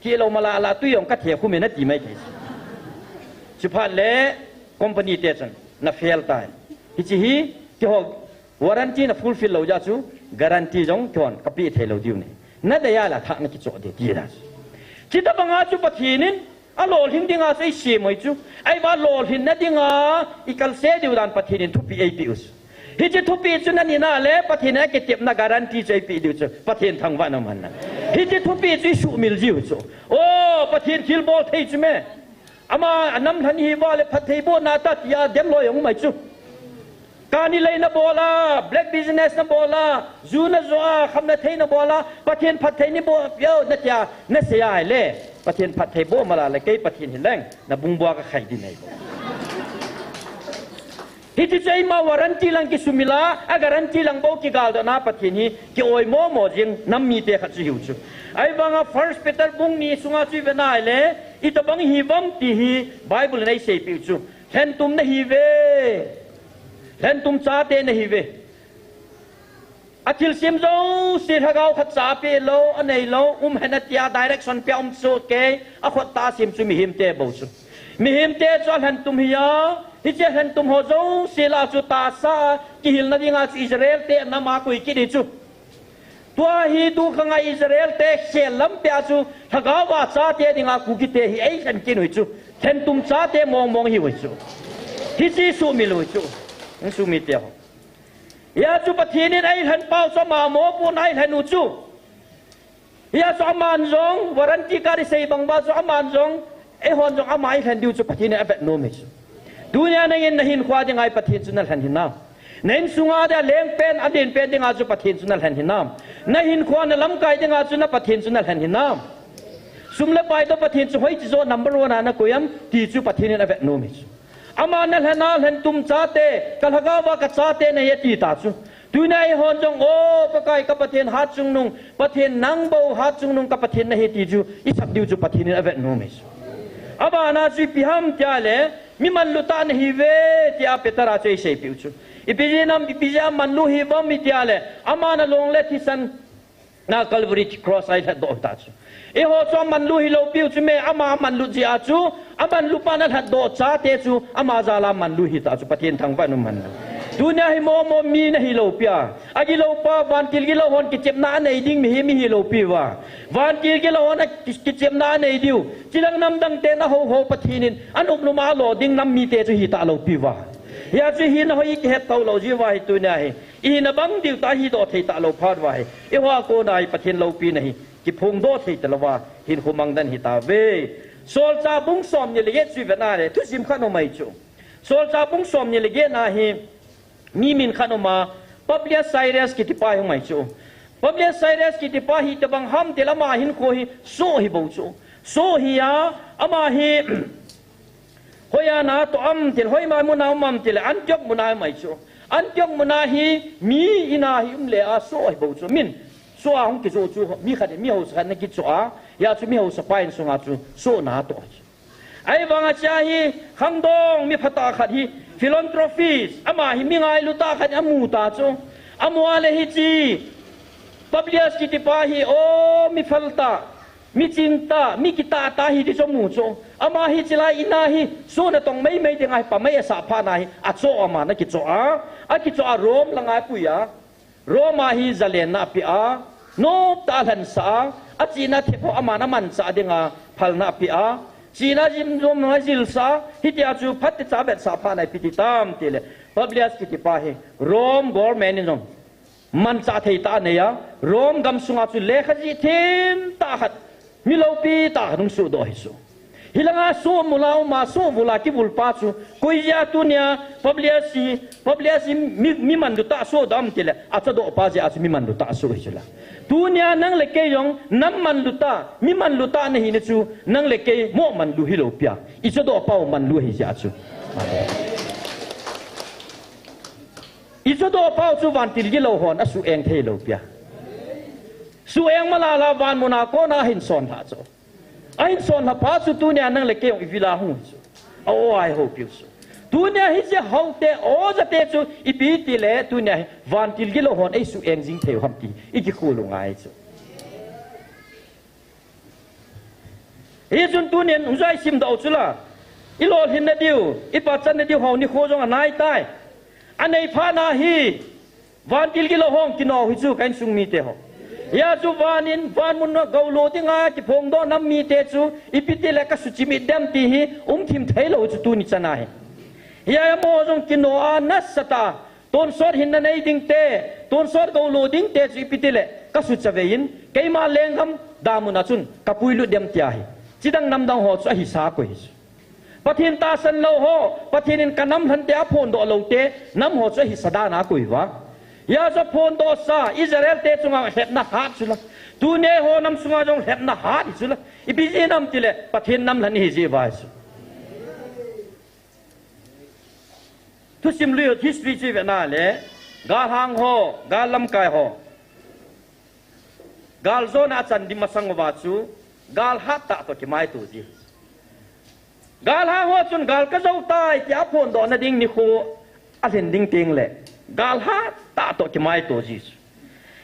Thilou mala la tui jong kathe khu me nati mai thei. Chuphat le company te chun nafail tai. Hiche hi keiho warranty nafulfill lou jeh a chu Guarantee jong kihon kapeh thei lou diu ahi. Nadei a le athah nakichoh ding ti ahi. Chuti banga chu Pathen in alolhin dinga chu eisem ahi chu. Ahivang lolhinna dinga ikalse diu dan Pathen in thupeh eipeh u chu. Hiche thupeh chu nanei na le Pathen in akitepna guarantee chu eipeh diu chu. Pathen thangvah in umhen lang. Hiche thupeh chu isuhmil jiu chu. O, Pathen thilbol thei chu me. Ama anam lhan hi uva le phattheibohna ta tia demlou jong um ahi chu. Kani lei nabol a, black business nabol a, ju najo a, khamna thei nabol a, Pathen phatthei neiboh peh u natia nasei a ahile, Pathen phattheiboh mala le kei Pathen hileng nabung bua kakhai ding ahi. Hiche chu eima guarantee lang kisumil a, a guarantee lang bou kigaldohna Pathen hi ki-oimo mo jing nam mite khat chu ahiu chu. Ahivanga First Peter bung ni sunga chu ive na ahile, itobang ihiuvam ti hi Bible in eiseipeh u chu. Lhentum nahiuve. Lhentum chate nahiuve. Athilsem jouse lhagao khatcha apeh lou, anei lou, umhen atia direction pia um soh kei, akhut tah a sem chu mihemte bou chu. Mihemte chu alhentum hi a, hiche lhentum ho jouse lah a chu tahsa a kihilna dinga chu Israel te anam a koi kit ahi chu. Tua hi tukhang a Israel te khel lampi a chu lhagao a chate dinga Kuki te hi eilhen kit u ahi chu. Lhentum chate mong mong ihiu ahi chu. Hiche isuhmil u ahi chu. Insung mite ho. Hia chu Pathen in eilhen pau chu ama mopohna a eilhen u chu. Hia chu aman jong, guarantee card isei bang uva chu aman jong, eihon jong ama eilhen diu chu Pathen in avet nom ahi chu. Tunia nangin nahinkhoa dinga hi Pathen chu nalhen hinam? Na insunga dia lengpen, adenpen dinga chu Pathen chu nalhen hinam? Nahinkhoa nalamkai dinga chu na Pathen chu nalhen hinam? Sum le pai toh Pathen chu hoiche joh number one a nakoi am ti chu Pathen in avet nom ahi chu. Ama nalhen a, lhentum chate, kalhagao a kachate nahi ati ta chu. Tunia eihon jong, o Pakai ka Pathen hatchungnung, Pathen nang bou hatchungnung ka Pathen nahi ti chu isap diu chu Pathen in avet nom ahi chu. Abana chu ipi ham tia le, mi manlu tah nahiuve tia Peter a chu eiseipeh u chu. Ipi jeh ham, ipi jeh a manlu hiuvam itia le, ama nalong le thisan na Calvary cross a eilhatdoh ta chu. Eiho chu amanlu hilou piu chu me, ama amanlu jeh a chu, amanlu pa nalhatdoh chate chu, ama jal a manlu hita chu, Pathen thangvah in umhen lang. Tunia hi momo mi nahilou pia. Agilou pa, vantil gilou hon kichepna anei ding mihem ihilou piuva. Vantil gilou hon a ki-, kichepna anei diu. Chilang namdang te nahou hou Pathen in, anop nop a lo ding nam mite chu hita lou piuva. Hia chu hina hoi ikihet tou lou jiuva hi tunia hi. Ihina bang diu tah hidoh thei talou phat uva hi, eiho a kona hi Pathen loupina hi kiphongdoh thei talouva, hinkho mangdan hitauve. Solchah bung somni le get chu ivet na le, thusim khat um ahi chu. Solchah bung somni le get na hi, mi min khat um a, Publius Syrus kitipa hi um ahi chu. Publius Syrus kitipa hi itobang ham tile ama hinkho hi soh hi bou chu. Soh hi a, ama hi, Hoiya natoh am tile, hoima muna um am tile, Antioch muna um ahi chu. Antioch muna hi mi in a hi um le a soh ahi bou chu. Min, soh a hung kijoh chu, mi khat, mi haosa khat ana kichoh a, hia chu mi haosa pa insunga chu soh natoh ahi chu. Ahivanga hichea hi, khangdong mi phatah khat hi, philanthropist, ama hi mi ngailu tah khat amu ta chu. Amu a le hiche, Publius kitipa hi, o mi phal tah, mi ching tah, mi kitah tah ahi ti chu amu chu. Ama hi chulai in a hi, soh natong meimei dinga hi pamai asah phat na hi, achoh, ama ana kichoh a, akichoh a Rome langa apui a, Rome a hi zalenna apeh a, nop tah a alhansah a, achihna thep ho aman amanchah dinga phalna apeh a, chihna jim jom ho ajilsah a, hitia chu phatechan avetsah phat na hi ipi ti tam tile, Publius kitipa hi, Rome government in jong manchah thei tah anei a, Rome gamsunga chu lekha jih them tah khat, mi loupi tah khat hung sohdoh ahi chu. Hilanga soh mula uma, soh vula kivul pa chu, koi jeh a tunia Publius hi, Publius hi mi, mi manlu tah sohdoh am tile, achadoh pa jeh a chu mi manlu tah soh ahi chu la. Tunia nang le kei jong, nam manlu tah, mi manlu tah nahina chu, nang le kei moh manlu hilou pia. Ichadoh pau manlu ahi jeh a chu. Amen. Ichadoh pau chu vantil gilou hon asuheng thei lou pia. Suheng malala van muna kona ahin sonlhah chu. Ahin sonlhah pa chu tunia nang le kei jong ivila hung chu. A-o a ihoupiu chu. Tunia hiche haote, o jate chu ipi tile tunia hi vantil gilou hon eisuheng jing thei u ham ti ikikhol u ngai chu. Hichun tunin hung jai simdoh u chula. Ilolhinna diu, ipachatna diu hou nikho jong anaitai. Anei phat na hi, Vantil gilou hung kino hi chu ka insung mite ho. Hia chu van in, van mun a gou lo dinga kiphongdoh nam mite chu ipi tile ka suchimit dem ti hi umthim theilou chu tuni chan ahi. Hia amaho jong kino a nasatah a, tonsot hinna nei dingte, tonsot gou lo dingte chu ipi tile ka suchavei in, keima lenggam damun a chun ka puilut dem ti ahi. Chidang namdang ho chu ahisa koi hi chu. Pathen tahsan lou ho, Pathen in ka nam lhante aphondoh loute, nam ho chu ahisa dan a koi uva. Hia chu aphondohsa, Israel te chunga lhepna hat chu la. Tuni eiho nam sunga jong lhepna hat hi chu la. Ipi jeh ham tile, Pathen nam lhan ihi jeh uva hi chu. Thusim lui history chu ive nale, galhang ho, gal lamkai ho, galjona achan ding masang uva chu, gal hattah toh kimaito ji. Galhang ho chun gal kajou tai tia aphondohna ding nikho alhin ding tengle, gal hattah toh kimaito ji chu.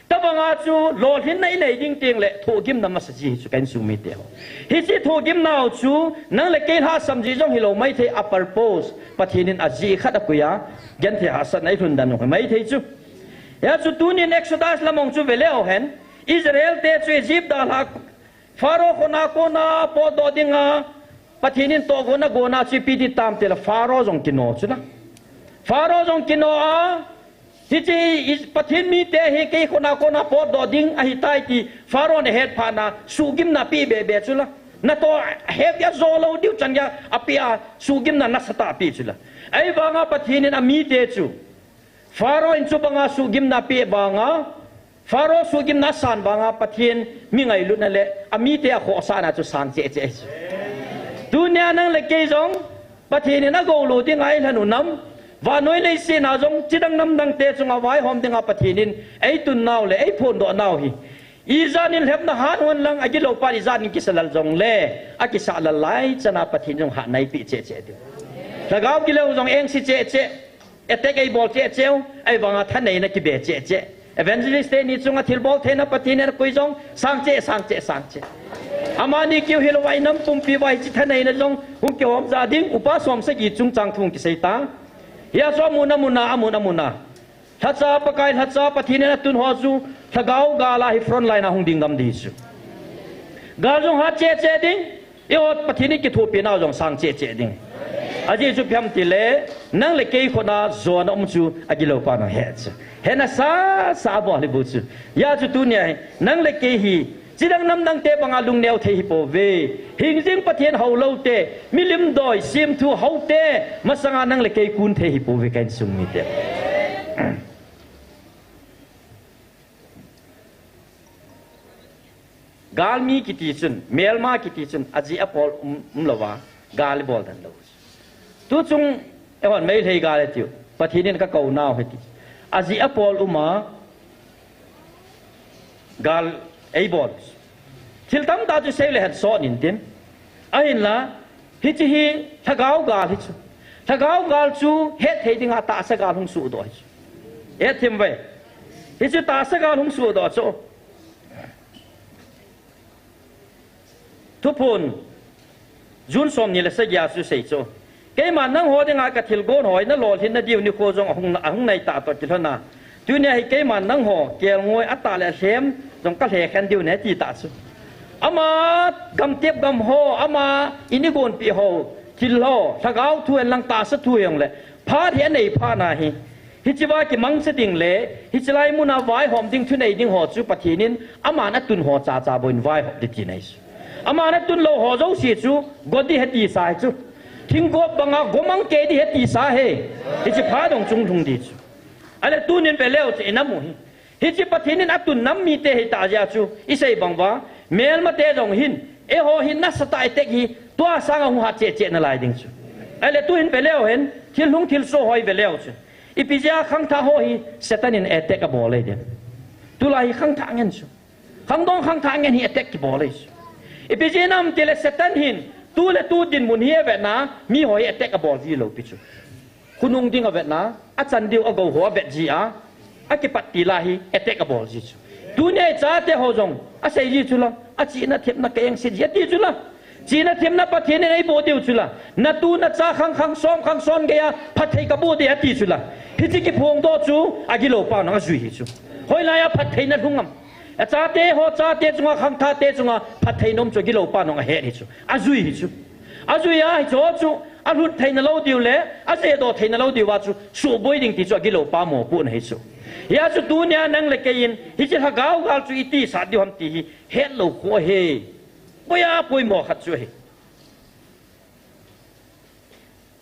Tobanga chu lolhinna inei ding tengle thohgimna masa ji hi chu ka insung mite ho. Hiche thohgimnau chu nang le kei lhahsam ji jong hilou maithei, a purpose Pathen in ajeh khat akoi a, genthei hahsatna eilhun dan u hi maithei chu. Hia chu tunin Exodus lam hung chu veleu hen, Israel te chu Egypt dalha Pharaoh khut a kona potdoh dinga Pathen in tohgon agon a chu ipi ti tam tile Pharaoh jong kino chu la. Pharaoh jong kino a, hiche Pathen mite hi kei khut a kona potdoh ding ahitai ti Pharaoh in ahet phat na suhgimna apeh bebe chu la. Natoh hepi a jo lou diu chan geiya apeh a suhgimna nasatah apeh chu la. Ahivanga Pathen in amite chu Pharaoh in chubanga suhgimna apeh vanga, Pharaoh suhgimna asan vanga Pathen mi ngailutna le amite akhohsahna chu sang cheh cheh ahi chu. Tunia nang le kei jong Pathen in agou lo dinga eilhen u nam, vannoi leiset a jong chidang namdang te chunga vaihom dinga Pathen in eitun nau le eiphondoh nau hi, ijat in lhepna hat hon lang agilou pan ijat in kisa lel jongle, akisa lel lai chana Pathen in jong hatna eipeh cheh cheh diu. Lhagao gilou jong engse cheh cheh. Attack eibol cheh cheh u, ahivanga thaneina kibe cheh cheh. Evangelist teni chunga thilbol theina Pathen in akoi jong, sang cheh, sang cheh, sang cheh. Amani keu hilou a inam pumpi uva hiche thaneina jong hung kihom ja ding, upa som sagi chungchang thu hung kisei ta. Hia chu amun amun a, amun amun a. Lhacha Pakai, lhacha Pathen in atun ho chu, lhagao gal a hi front line a hung ding ngam ding chu. Gal jong hat cheh cheh ding. Eiho Pathen in kithopi nau jong sang cheh cheh ding. Ajeh chu ipi ham tile, nang le kei khut a jona um chu agilou pan ahe chu. Hena sasa abol hi bou chu. Hia chu tunia hi, nang le kei hi, chidang namdang te banga lungneo thei hi pouve. Hingjing Pathen hou lou te, milim doi, semthu hou te, masanga nang le kei kun thei hi pouve ka insung mite. Galmi kiti chun, melma kiti chun, ajeh apol um, umlouva, gal ibol den lou. Tuchung, eihon Meitei gal itiu, Pathen in kakou nau ahi ti. Ajeh apol uma, gal eibol. Thil tamtah chu sei le hen sot intin. Ahinla, hiche hi lhagao gal hi chu. Lhagao gal chu hetthei dinga tahsa gal hung sohdoh hi chu. Hetthim ve. Hichu tahsa gal hung sohdoh chu. Thuphon, June somni le sagi a chu sei chu. Keiman nangho dinga kathilgon hoi nalolhin nadiu nikho jong ahung, ahung nai tah toh kilhona. Tunia hi keiman nangho kelngoi atah le alhem jong kalhekhen diu ahi ti tah chu. Ama gamtep gam ho, ama in igonpeh ho, thil ho, lhagao thu hen lang tahsa thu hijongle, phat hi anei phat na hi. Hichea kimangcha ding le, hichelai muna vaihom ding thunei ding ho chu Pathen in aman atun ho chacha bou in vaihom ding tina ahi chu. Aman atun lou ho jouse chu, got ding ahi tisa ahi chu. Thingkop banga gomang kei ding ahi tisa ahi. Hiche phat jong chunglhung ding chu. Ahile tunin veleu chu inam u hi. Hiche Pathen in atun nam mite hitah jeh a chu, isei bang uva, melmate jong hin, eiho hin nasatah a attack hi, tua sanga hung hat cheh cheh nalai ding chu. Ahile tuhin veleu hen, thil hung thilsoh ho hi veleu chu. Ipi jeh a khangthah ho hi Satan in attack abol ahi dem? Tulai hi khangthah ngen chu. Khangdong khangthah ngen hi attack kibol ahi chu. Ipi jeh ham tile Satan hin tu le tu dinmun hi avetna, miho hi attack abol ji lou pi chu. Khonung ding avetna, achan diu agou ho avet ji a, akipat til a hi attack abol ji chu. Tunia ichate ho jong asei ji chu la, achihna thepna ka engse ji ati chu la. Chihna themna Pathen in eiboh diu chu la. Natu nacha khang khang som khang son geiya phatthei kaboh ding ati chu la. Hiche kiphongdoh chu agilou pa nung ajui hi chu. Hoilai a phatthei nalhung am? Achate ho chate chunga khangthahte chunga phatthei nom chu agilou pa nung ahet hi chu. Ajui hi chu. Ajui a hiche ho chu alhut theina lou diu le ajedoh theina lou diu a chu suboi ding ti chu agilou pa mopohna hi chu. Hia chu tunia nang le kei in hiche lhagao gal chu iti sat diu ham ti hi hetlou khu ahi. Poiya poimo khat chu ahi.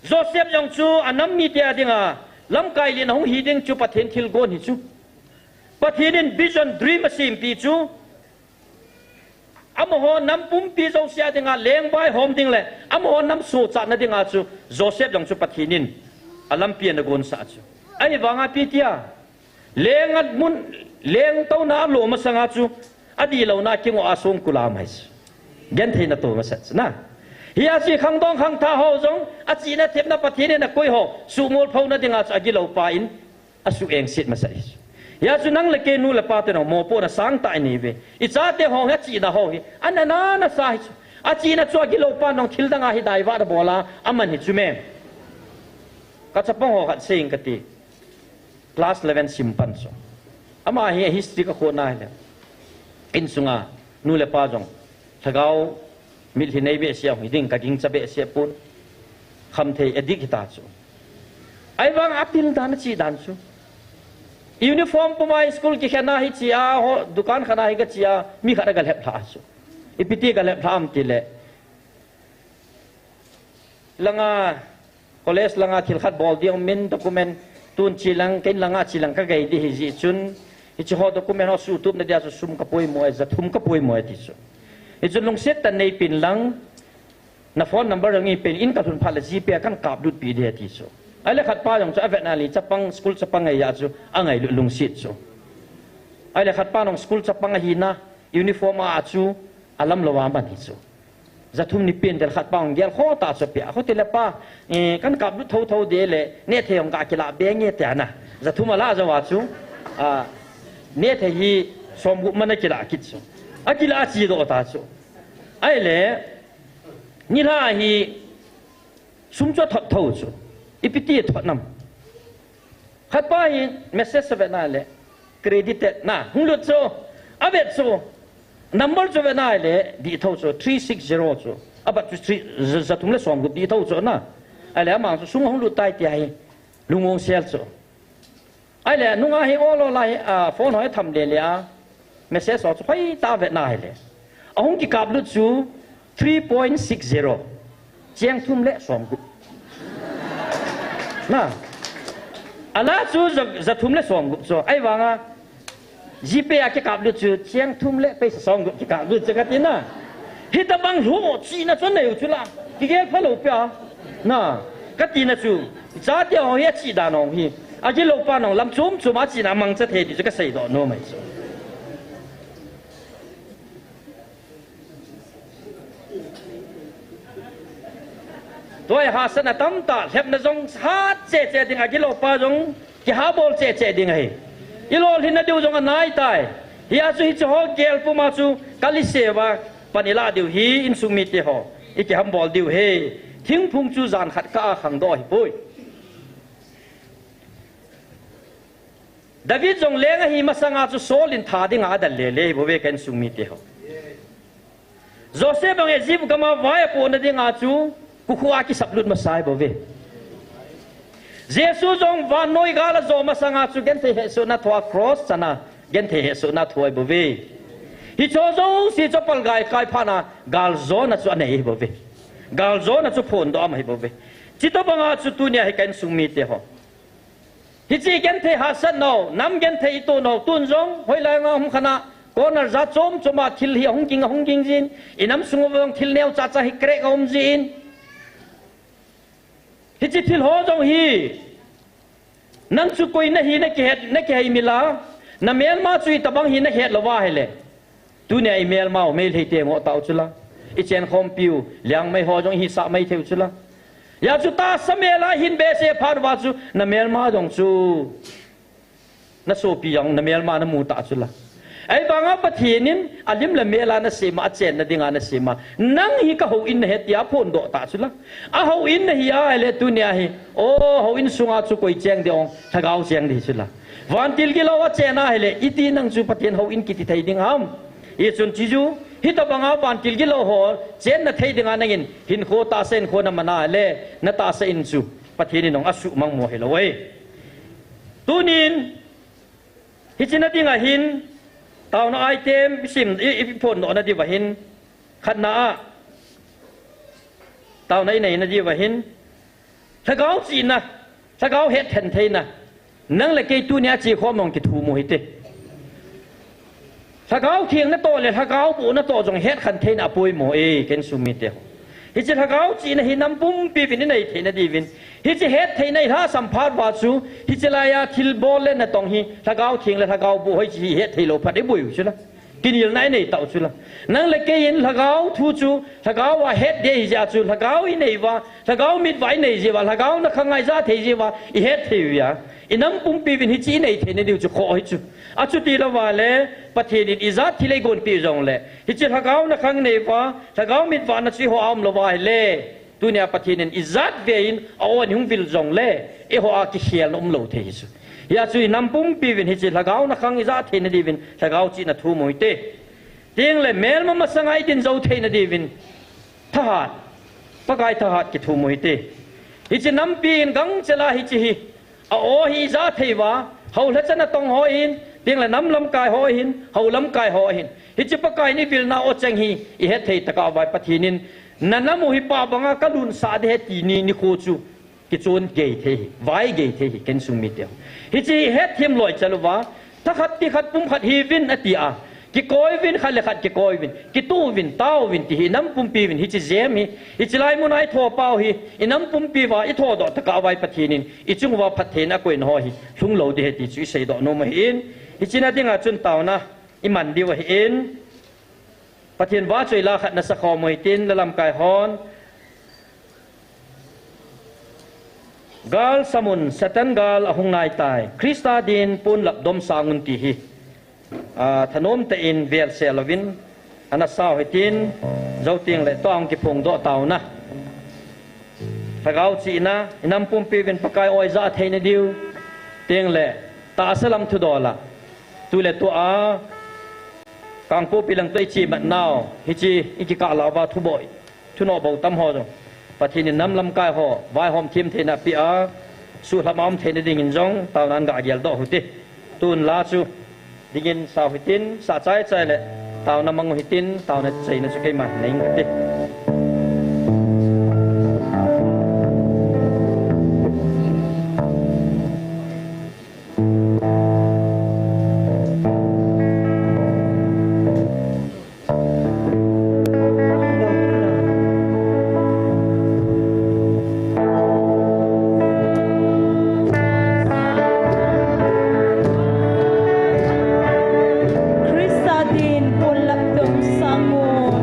Joseph jong chu anam mite a dinga lamkai lin ahung hi ding chu Pathen thilgon hi chu. Pathen in vision, dream asempeh chu. Amaho nam pumpi jouse a dinga leng vaihom ding le amaho nam sochatna dinga chu Joseph jong chu Pathen in alampi ana gonsah chu. Ahivanga ipi tia, leng a mun, leng touna alom masanga chu adihlouna kingoh a songkul a um ahi chu. Gentheina toh masa chu na. Hia chu khangdong khangthah ho jong achihna themna Pathen in akoi ho suhmolphouna dinga chu agilou pa in asuh engset masa hi chu. Hia chu nang le kei nu le pa te nung mopohna sangtah inei uve. Ichate ho hi achihna ho hi ana na nasa hi chu. Achihna chu agilou pa nung thil dang a hi divert abol a aman hi chu me. Kachapang ho khat sei inge kati. Class eleven sim pan chu. Ama hi history kakhona hile, insunga nu le pa jong lhagao mitlhi nei behseh a hung hi ding kagingcha behseh pon. Khamthei addict hita chu. Ahivang apil dan achi dan chu. Uniform puma school kikhen a hiche a ho, dukan khat a hi kache a, mi khat agalhep lhah chu. Ipi ti galhep lhah am tile, langa, college langa thil khat bol ding umin, document tun chelang, ken langa chelang kagei ding hijeh chun, hiche ho document ho suhtupna dia chu sum kapoimo e, jathum kapoimo e ti chu. Hichun lungset tah in neipen lang, na phone number jong neipen in, kalhun phat le GPay a kahin kaplutpeh ding e ti chu. Ahile khatpa jong chu avetna le chapang, school chapang ngaiya chu angailut lungset chu. Ahile khatpa jong school chapang ahina, uniform a chu alamlou a man hi chu. Jathum ni pen del khatpa hung gel khoh ta chu pia. Khutile pa, eh, kahin kaplut thotho ding le, nehthei hung ga kilah be nge tia na. Jathum alah jou a chu, ah, nehthei hi somgup man akilah kit chu. Akilah achedoh ta chu. Ahile, nilhah hi sum chu athot tho chu. Ipi ti athot nam? Khatpa hi message avetna le, credited na, hung lut chu, avet chu, number chu avetna le, dih tho chu, three six zero chu, abat chu three, ja, jathum le somgup dih tho chu na. Ahile ama chu sum ahung lut tai tia hi, lungmong sel chu. Ahile nunga hi ol ol a hi, a, phone ho hi tham le le a, message ho chu hoitah a avetna hile, ahung kikaplut chu three point six zero. Cheng thum le somgup. Na. Alah chu ja, jathum le somgup chu. Ahivanga GPay a kikaplut chu cheng thum le paisa somgup kikaplut chu kati na. Hitabang lhoh chihna chu anei u chu la. Kigel phalou pia. Na. Katina chu. Chate ho hi achih dan ho hi. Agilou pa nung lam chom chom a chihna amangcha thei ti chu kaseidoh nom ahi chu. Tua hi hahsatna tamtah, lhepna jong hat cheh cheh ding, agilou pa jong kihabol cheh cheh ding ahi. Ilolhinna diu jong anai tai. Hia chu hiche ho gel puma chu kaliseva pan ilah diu hi, insung mite ho. Ikihambol diu hi. Thingphung chu jan khat kah a khangdoh ahipoi. David jong leng ahi masanga chu Saul in tha dinga adal lele hi bouve ka insung mite ho. Joseph jong Egypt gama vai apohna dinga chu kukhu a kisaplut masa hi bouve. Jesu jong vannoi gal ajo masanga chu genthei hehsohna thoa cross chana genthei hehsohna thoa hi bouve. Hiche jouse chu apalgai kai phatna galjona chu anei hi bouve. Galjona chu phondoh aum ahi bouve. Chutobanga chu tunia hi ka insung mite ho. Hiche genthei hahsatnau, nam genthei itohnau, tun jong, hoilai nga hung khat a, corner jat chom chom a thil hi ahung ging, ahung ging jin, inam sung uva jong thil neocha cha hi crack aum jin. Hiche thil ho jong hi, nang chu koi nahi nakihet, nakiheimil a, namelma chu itobang hi nahet louva ahile. Tunia imelmau, Meitei te ngoh tau chula. Ichenkhompiu, Liangmai ho jong ihisah mai theiu chula. Hia chu tahsa mel a hin behseh phat uva chu, namelma jong chu. Nasopi jong, namelma namu ta chula. Ahivanga Pathen in alim le mel a nasem a, achenna dinga nasem a. Nang hi ka houin nahi tia aphondoh ta chula. Ahouin nahi ahile tunia hi, o, houin sunga chu koi cheng ding ham, lhagao cheng ding chula. Vantil gilou a chen ahile, iti nang chu Pathen houin kiti thei ding ham. Hichun chuche, hitobanga vantil gilou ho chenna thei dinga nangin hinkho tahsa in kho naman ahile, natahsa in chu Pathen in jong asuhmang mo hilou e. Tunin, hiche na dinga hin, taona item isim, i, i phondoh na diuva hin, khatna a, taona inei na diuva hin, lhagao chihna, lhagao hetkhen theina, nang le kei tunia chekhom jong kithum u hite. Lhagao theng natoh le lhagao boh natoh jong hetkhen theina apoimo e, ken sung mite ho. Hiche lhagao chihna hi nam pumpi uvin inei theina diuvin, hiche hettheina ilhahsam phat uva chu, hiche laiya thilbol le natong hi, lhagao theng le lhagao boh hoiche hi hetthei lou phat iboi u chula. Kinelna inei tau chula. Nang le kei in lhagao thu chu, lhagao a het ding ahi jeh a chu, lhagao inei uva, lhagao mit uva inei jeh uva, lhagao nakhang a ijat thei jeh uva, ihet thei uva. Inam pumpi uvin hiche inei theina diu chu khoh hi chu. Achuti louva le, Pathen in ijat thil eigonpeh jongle, hiche lhagao nakhang nei uva, lhagao mit uva na chu eiho a umlou uva ahile, tunia Pathen in ijat vei in a-on ihung vil jongle, eiho a kikhelna umlou thei hi chu. Hia chu inam pumpi uvin hiche lhagao nakhang ijat theina diuvin lhagao chihna thum u hite. Tengle melma masanga idin jou theina diuvin thahat, Pakai thahat kithum u hite. Hiche nampi in gangchel a hiche hi, a-o hi ijat thei uva, hou lhacha natong ho ahin, tengle nam lamkai ho ahin, hou lamkai ho ahin. Hiche Pakai in ivilna o cheng hi ihet thei tokah uva Pathen in, nanam u hi pah banga kalunsah ding ahi ti ni nikho chu kichon gei thei hi, vai gei thei hi, ken sung mite ho. Hiche hi hetthem loi chal uva, thakhat tikhat pumkhat hiuvin ati a, kikoi uvin, khat le khat kikoi uvin, kitoh uvin, tao uvin ti hi, inam pumpi uvin hiche jem hi, hiche lai muna itho pau hi, inam pumpi uva ithodoh tokah uva Pathen in ichung uva phattheina akoina ho hi lhung lou ding ahi ti chu iseidoh nom ahin, hiche na dinga chun taona iman diu ahin, Pathen vahchoi la khat nasakhom u hitin, la lamkai hon, gal samun, Satan gal ahung naitai, Christa din ponlap domsang un ti hi, a, thanom tah in velsel louvin, ana sao hitin, jou tengle tua hung kiphongdoh taona. Lhagao chihna, inam pumpi uvin Pakai o ijat theina diu, tengle tahsa lam thudol a, tu le tua a, Kangpokpi lang toh iche mat nau, hiche ikikah lah uva thuboi, thunoh bou tam ho jong, Pathen in nam lamkai ho vaihom them theina apeh a, suhlham a um theina dingin jong taona in gah geldoh u hite. Tun la chu dingin sao hitin, sah chaichai le taona mang u hitin, taona cheina chu keiman nei inge kati. Christa din ponlap domsang un.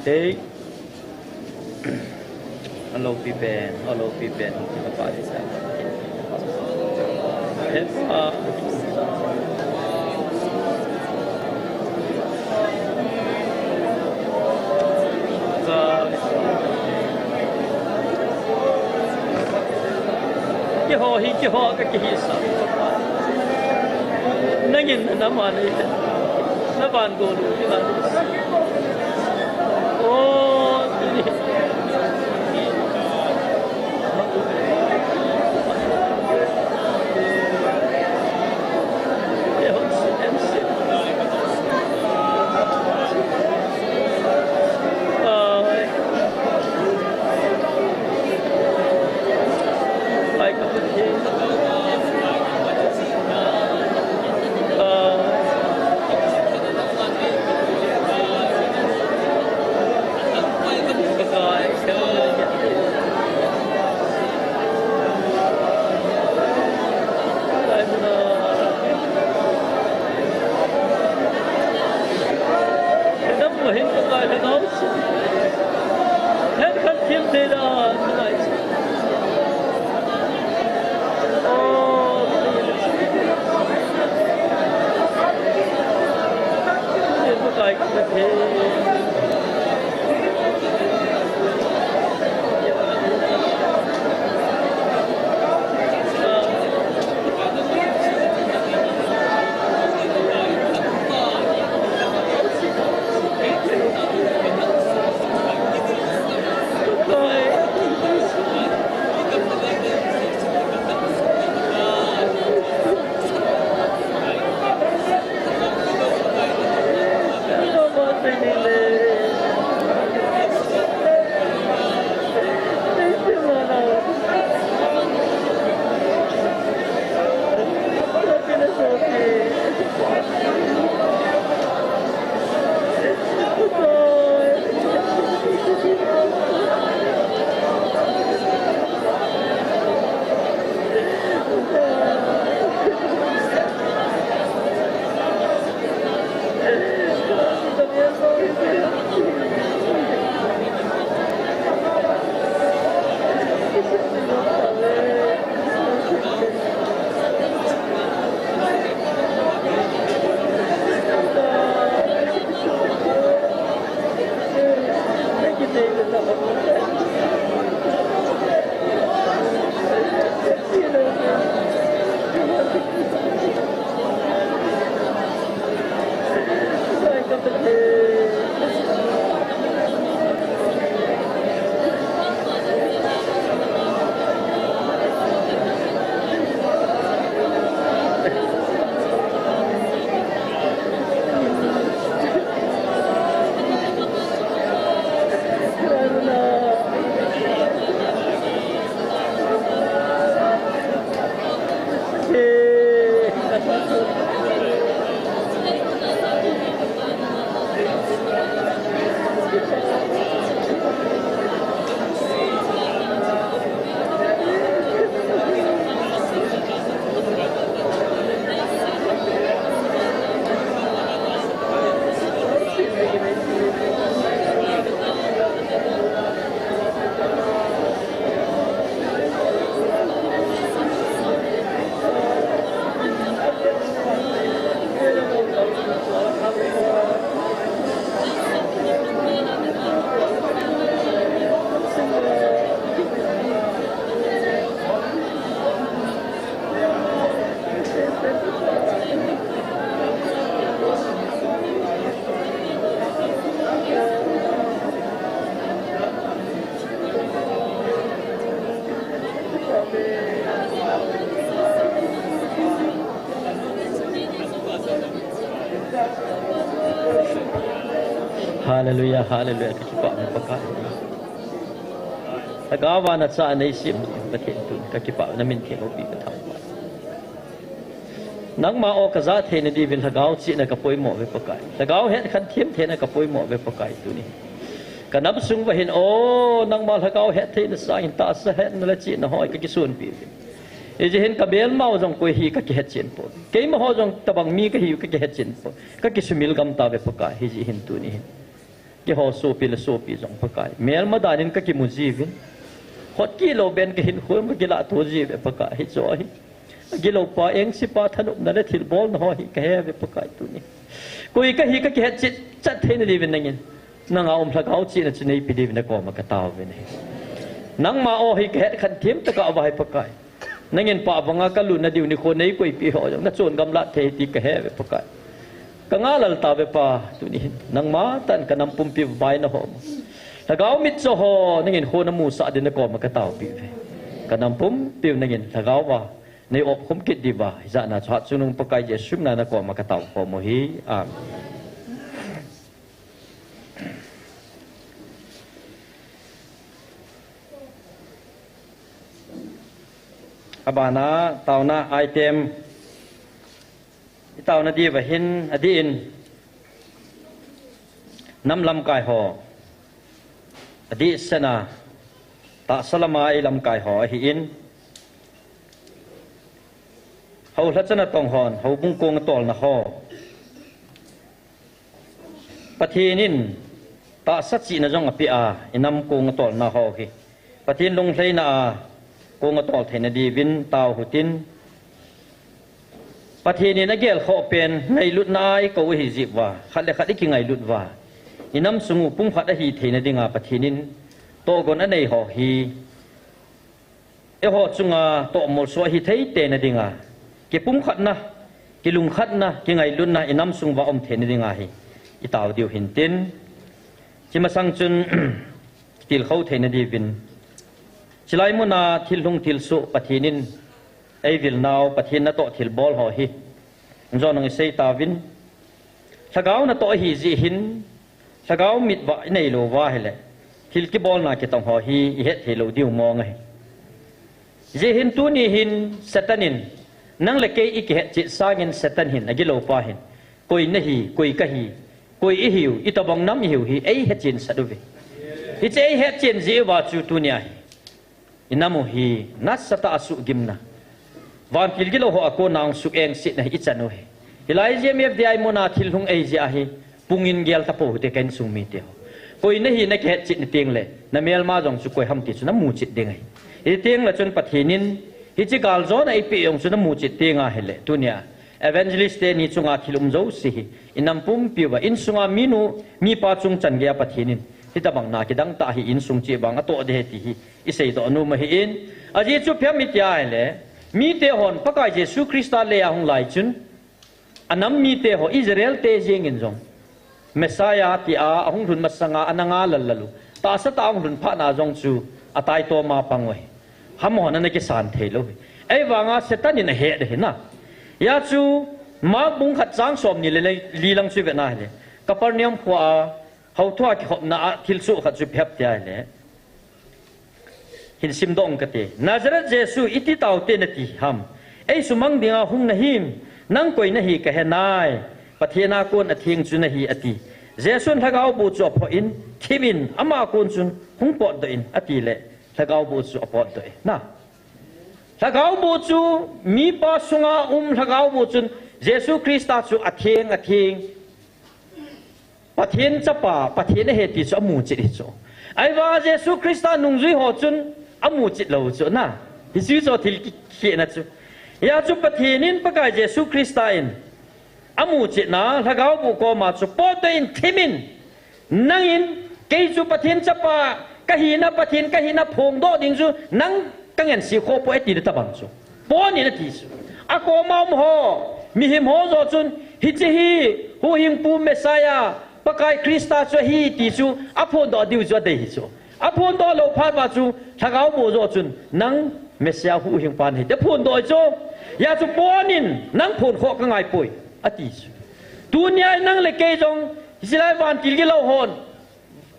Hei. Alo pi pen, alo pi pen. Ka pa di sa. Hei pa. Ka. Keiho hi, keiho ka kihi sa. Nangin na ma nei te. Na van go lu ki la. Oh, Hallelujah, hallelujah. Ka kipah na Pakai. Lhagao vana cha nei sem Pathen, tun ka kipah, na min theng loupi ka thangvah. Nangma o ka ja theina diuvin lhagao chihna ka poimo ve Pakai. Lhagao het khan thiem theina ka poimo ve Pakai tuni. Ka nam sung uva hin o nangma lhagao het theina sangin tahsa hetna le chihna ho ka kisonpi uve. Hijeh hin ka melmau jong koi hi ka kihet chen poi. Keima ho jong tabang mi ka hiu ka kihet chen poi. Ka kisumil gam tauve Pakai, hijeh hin tuni hin. Keiho sopi le sopi jong Pakai, melma danin kakimu jiuvin, hot kilo ben kahin khom kakilah to jiuve Pakai, hiche hi. Agilou pa, engse pa, thanopna le thilbolna ho hi kaheuve Pakai tuni. Koi kahi kakihetchet chat theina diuvin nangin, nanga um Lhagao chihna chu neipe diuvin nakoma kataovin ahi. Nangma o hi kahet khan thim tah a vahi Pakai. Nangin pah vanga kalutna diu nikho neikoipeh ho jong nachon gamlat thei ti kaheuve Pakai. Kangahlel tauve Pa, tuni hin nangma tah in kanam pumpi vaina ho, Lhagao mitcho ho nangin khona musah din nakoma kataopeh uve. Kanam pumpiu nangin Lhagao va nei-op khum kit diuva, hijat na chu hatchungnung Pakai Jesu mina nakoma katao khom u ahi. Amen. Abana taona item, itaona diuva hin, adeh in, nam lamkai ho, adeh sena, tahsa lama ei lamkai ho ahin, houlhacha natong hon, houbung kong atolna ho, Pathen in tahsa chihna jong apeh a, inam kong atolna ho hi Pathen lunglhaina a kong atol theina diuvin tao hitin, Pathen in agelkhoh pen ngailutna a ikou ahi jeh uva, khat le khat ikingailut uva, inam sung u pumkhat ahi theina dinga Pathen in tohgon anei ho hi eiho chunga tohmolso ahi thei teina dinga, kipumkhatna, kilungkhatna, kingailutna inam sung uva um theina dinga hi itao diu hintin, hiche masang chun kitilkhou theina diuvin, chulai muna thil lhung thil soh Pathen in eivil nau, Pathen natoh thilbol ho hi, jon nung isei tauvin, Lhagao natoh ahi jeh hin, Lhagao mitvah inei lou uva ahile, thil kibolna kitong ho hi ihet thei lou diu mong ahi. Hijeh hin tuni hin Satan in, nang le kei ikihetchet sangin Satan hin, agilou pa hin, koi nahi, koi kahi, koi ihiu, itobang nam ihiu hi eihechen sat uve. Hiche eihechen jeh uva chu tunia hi inam u hi nasatah a suhgimna, vantil gilou ho a kona hung suk engsetna hi ichan u ahi. Hilai J M F D I muna thil lhung ahi jeh a hi, pungin gel tapou hite ka insung mite ho. Koi nahi nakihetchet na tengle, namelma jong chu koi ham ti chu namuchet ding ahi. Hiti tengle chun Pathen in hiche galjona eipeh jong chu namuchet tenga ahile, tunia evangelist teni chunga thil um jouse hi, inam pumpiuva, insunga minu mipa chung chan geiya Pathen in hitobang na kidang tah hi insung cheh vang atoh ding ahi ti hi iseidoh nom ahin. Ajeh chu ipi ham itia ahile, mite hon Pakai Jesu Christa leiya hung lai chun, anam mite ho Israel te jengin jong, Messiah tia ahung lhun masanga ana ngahlel lel u, tahsa tah a ahung lhun phatna jong chu ataitoma pang u ahi. Hamhon ana kisan thei lou ahi. Ahivanga Satan in ahet ahi na. Hijeh chun Mark bung khat chang somni le li lang chu ivet na ahile, Capernaum khoa houthua kikhopna a thilsoh khat chu ipi ham tia ahile, hin simdoh ing kate. Nazareth Jesu, iti taote nati ham? Eisumang dinga hung nahim? Nang koi nahi kahenai. Pathen a kon atheng chu nahi, ati. Jesun lhagao boh chu aphoh in, thimin, ama kon chun hung potdoh in, atile, lhagao boh chu apotdoh e. Na, lhagao boh chu, mipa sunga um lhagao boh chun Jesu Christa chu atheng, atheng, Pathen chapa, Pathen ahi ti chu amuchet hi chu. Ahivanga Jesu Christa nungjui ho chun amuchet lou chu na. Hiche chu thil kikhehna chu. Hijeh chun Pathen in, Pakai Jesu Christa in amuchetna lhagao boh koma chu potdoh in, thimin, nangin kei chu Pathen chapa kahina, Pathen kahina phongdoh ding chu nang kangense khopoi, ati na tobang chu. Pon in ati chu. Akoma um ho, mihem ho joh chun, hiche hi huhhingpu Messiah, Pakai Christa chu ahi ti chu aphondoh diu chu adei hi chu. Aphondoh lou phat uva chu lhagao boh joh chun, nang Messiah huhhingpa nahi ti aphondoh chu. Hijeh chun pon in, nang phon khoh kangaipoi, ati chu. Tunia nang le kei jong, hichelai vantil gilou hon,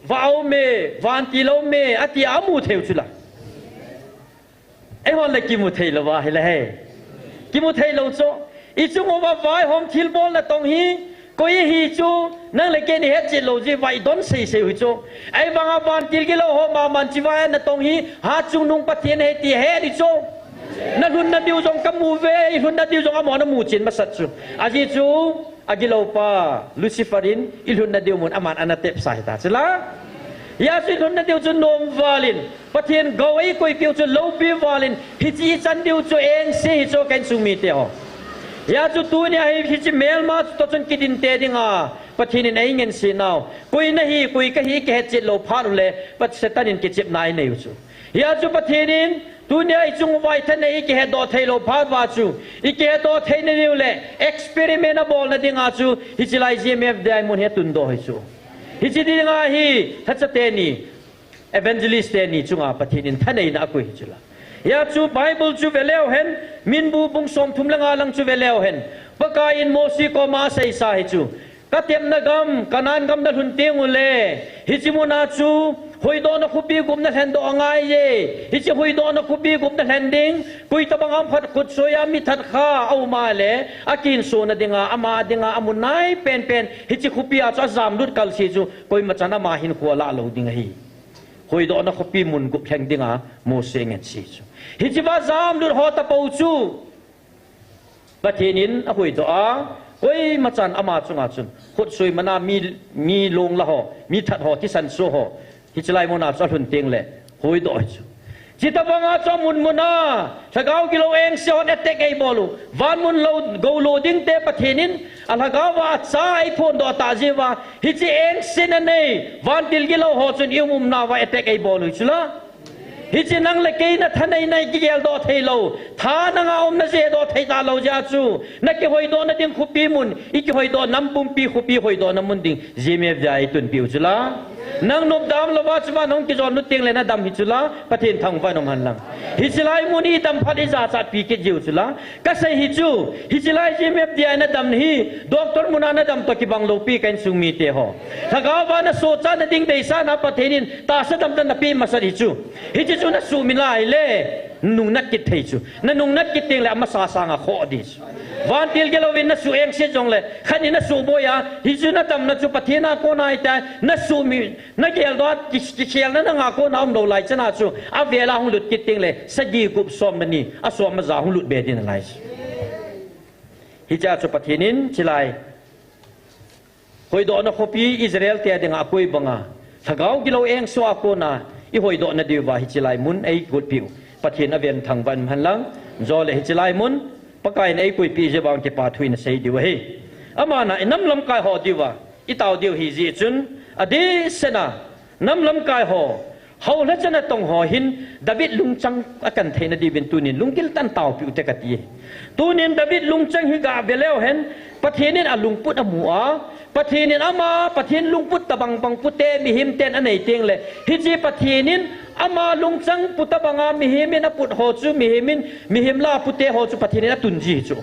va aume, vantil aume, ati amu theiu chula. Eihon le kimu thei lou va hile he. Kimu thei lou chu. Ichung uva vaihom thilbol natong hi, koi ahi chu, nang le kei in ihetchet lou jeh uva idon seisei u hi chu. Ahivanga vantil gilou ho maman chevai a natong hi, hatchungnung Pathen ahi ti het u hi chu. Nalhunna diu jong kamu ve, ilhunna diu jong amahon amu chen masat chu. Ajeh chu, agiloupa Lucifer in ilhunna diu mun aman ana tepsa hita chula. Hijeh chun ilhunna diu chu nom valin, Pathen gou eikoipeh u chu loupi valin, hiche ichan diu chu engse hichu ka insung miteho. Hijeh chun tunia hi, hiche melma chu toh chun kidinte dinga Pathen in eingansei nau. Koi nahi, koi kahi kihetchet lou phat uleh, Pat- Satan in kichepna einei u chu. Hijeh chun Pathen in, tunia ichung uva ithanei ikihetdoh theilou phat uva chu, ikihetdoh theina diu leh experiment abolna dinga chu, hiche lai G M F D I mun hi atundoh hi chu. Hiche dinga hi, lhacha teni, evangelist teni chunga Pathen in thaneina akoi hi chula. Hijeh chun Bible chu veleu hen, Minbu bung somthum le nga lang chu veleu hen, Pakaiyin Mose koma aseisa hi chu, katepna gam, Canaan gam nalhun teng uleh, hiche muna chu hoidohna khopi gup nalhendoh angaiye. Hiche hoidohna khopi gup nalhen ding, koi tobang ham khat khutsoiya mithat kha aum a leh, akinsona dinga, ama dinga amu nai penpen, hiche khopia chu ajamlut kalse chu, koimachan ama hinkho alah lou ding ahi. Hoidohna khopi mun gup lheng dinga Mose angansei chu. Hichea jamlut ho tapou chu Pathen in ahoidoh a, koimachan ama chunga chun khutsoi mana mi, mi longla ho, mithat ho, thisan so ho, hiche lai muna chu alhun tengleh hoidoh hi chu. Chutobanga chu amun muna lhagao gilou engse hon attack eibol u. Van mun lou, gou lou dingte Pathen in alhagaova acha eiphondoh tah jeh uva, hiche engse nanei vantil gilou ho chun i um umnauva attack eibol u hi chula. Hiche nang le kei nathaneina ikigeldoh theilou, tha nanga um najehdoh thei talou jeh a chu, nakihoidohna ding khopi mun ikihoidoh, nam pumpi khopi hoidohna mun ding G M F D I a eitunpeh u chula. Nang nopdam louva chuva nahung kijollut tengleh nadam hi chula, Pathen thangvah in um henlang. Hiche lai mun idam phat ijachatpi kit jiu chula. Kasei hi chu, hiche lai G M F D I a nadam hi, doctor muna nadam toh kibang lou pi ka insung miteho. Lhagaova nasochatna ding deisahna Pathen in tahsa damna napeh masat hi chu. Hiche chu nasuhmil a ahileh, nanungnat kit thei chu. Nanungnat kit tengleh amasa sanga khoh ding chu. Vantil gilouvin nasuh engse jongleh, khat in nasuhboi a, hichu nadamna chu Pathen a kona ahitai, nasuhmil, nageldoh a, ki, kikhelna nanga kona umlou lai chana chu, avela hunglut kit tengleh, sagi gup som le ni, asom aja hunglut be ding nalai chu. Hichea chu Pathen in chulai hoidohna khopi Israelte dinga akoi banga, lhagao gilou engse a kona ihoidohna diuva hiche lai mun eikolpeh u Pathen aven thangvah in um henlang. Chule hiche lai mun Pakaiyin eikoipeh jeh uva kipa thu inasei diu ahi. Amana inam lamkai ho diuva itao diu ahijeh chun, adehsetna nam lamkai ho, houlhacha natong ho hin David lungchang akan theina diuvin tunin lunggil tah in taopeh ute kati. Tunin David lungchang hi gave leu hen, Pathen in alungput amu a, Pathen in ama, Pathen lungput tobang bang pute mihem ten anei tengleh, hiche Pathen in ama lungchang pu tobanga mihem in aput ho chu, mihem in, mihem lah a pute ho chu Pathen in atun ji hi chu.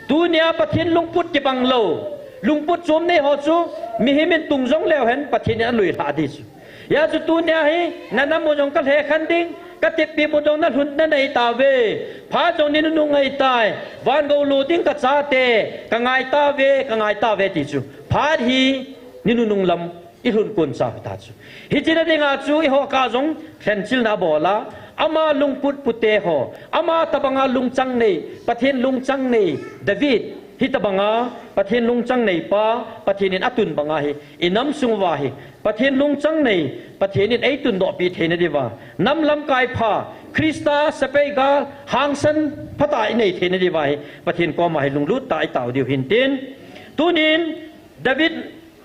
Tunia Pathen lungput kibang lou, lungput chom nei ho chu mihem in tung jong leu hen Pathen in aluilhah ding chu. Hijeh chun tunia hi, nanam u jong kalhekhen ding, kateppi u jong nalhun nanei tauve. Phat jong ninunung ahitai. Van gou lou ding kachate, kangai tauve, kangai tauve ti chu. Phat hi ninunung lam ilhun koncha hita chu. Hiche na dinga chu eiho kah jong lhenchilna abol a, ama lungput pute ho, ama tobanga lungchang nei, Pathen lungchang nei David, hitobanga Pathen lungchang neipa Pathen in atun banga hi, inam sung uva hi Pathen lungchang nei Pathen in eitundohpi theina diuva, nam lamkai pha, Christa sepai gal, hangsan phatah inei theina diuva hi Pathen koma hi lunglut tah a itao diu hintin. Tunin David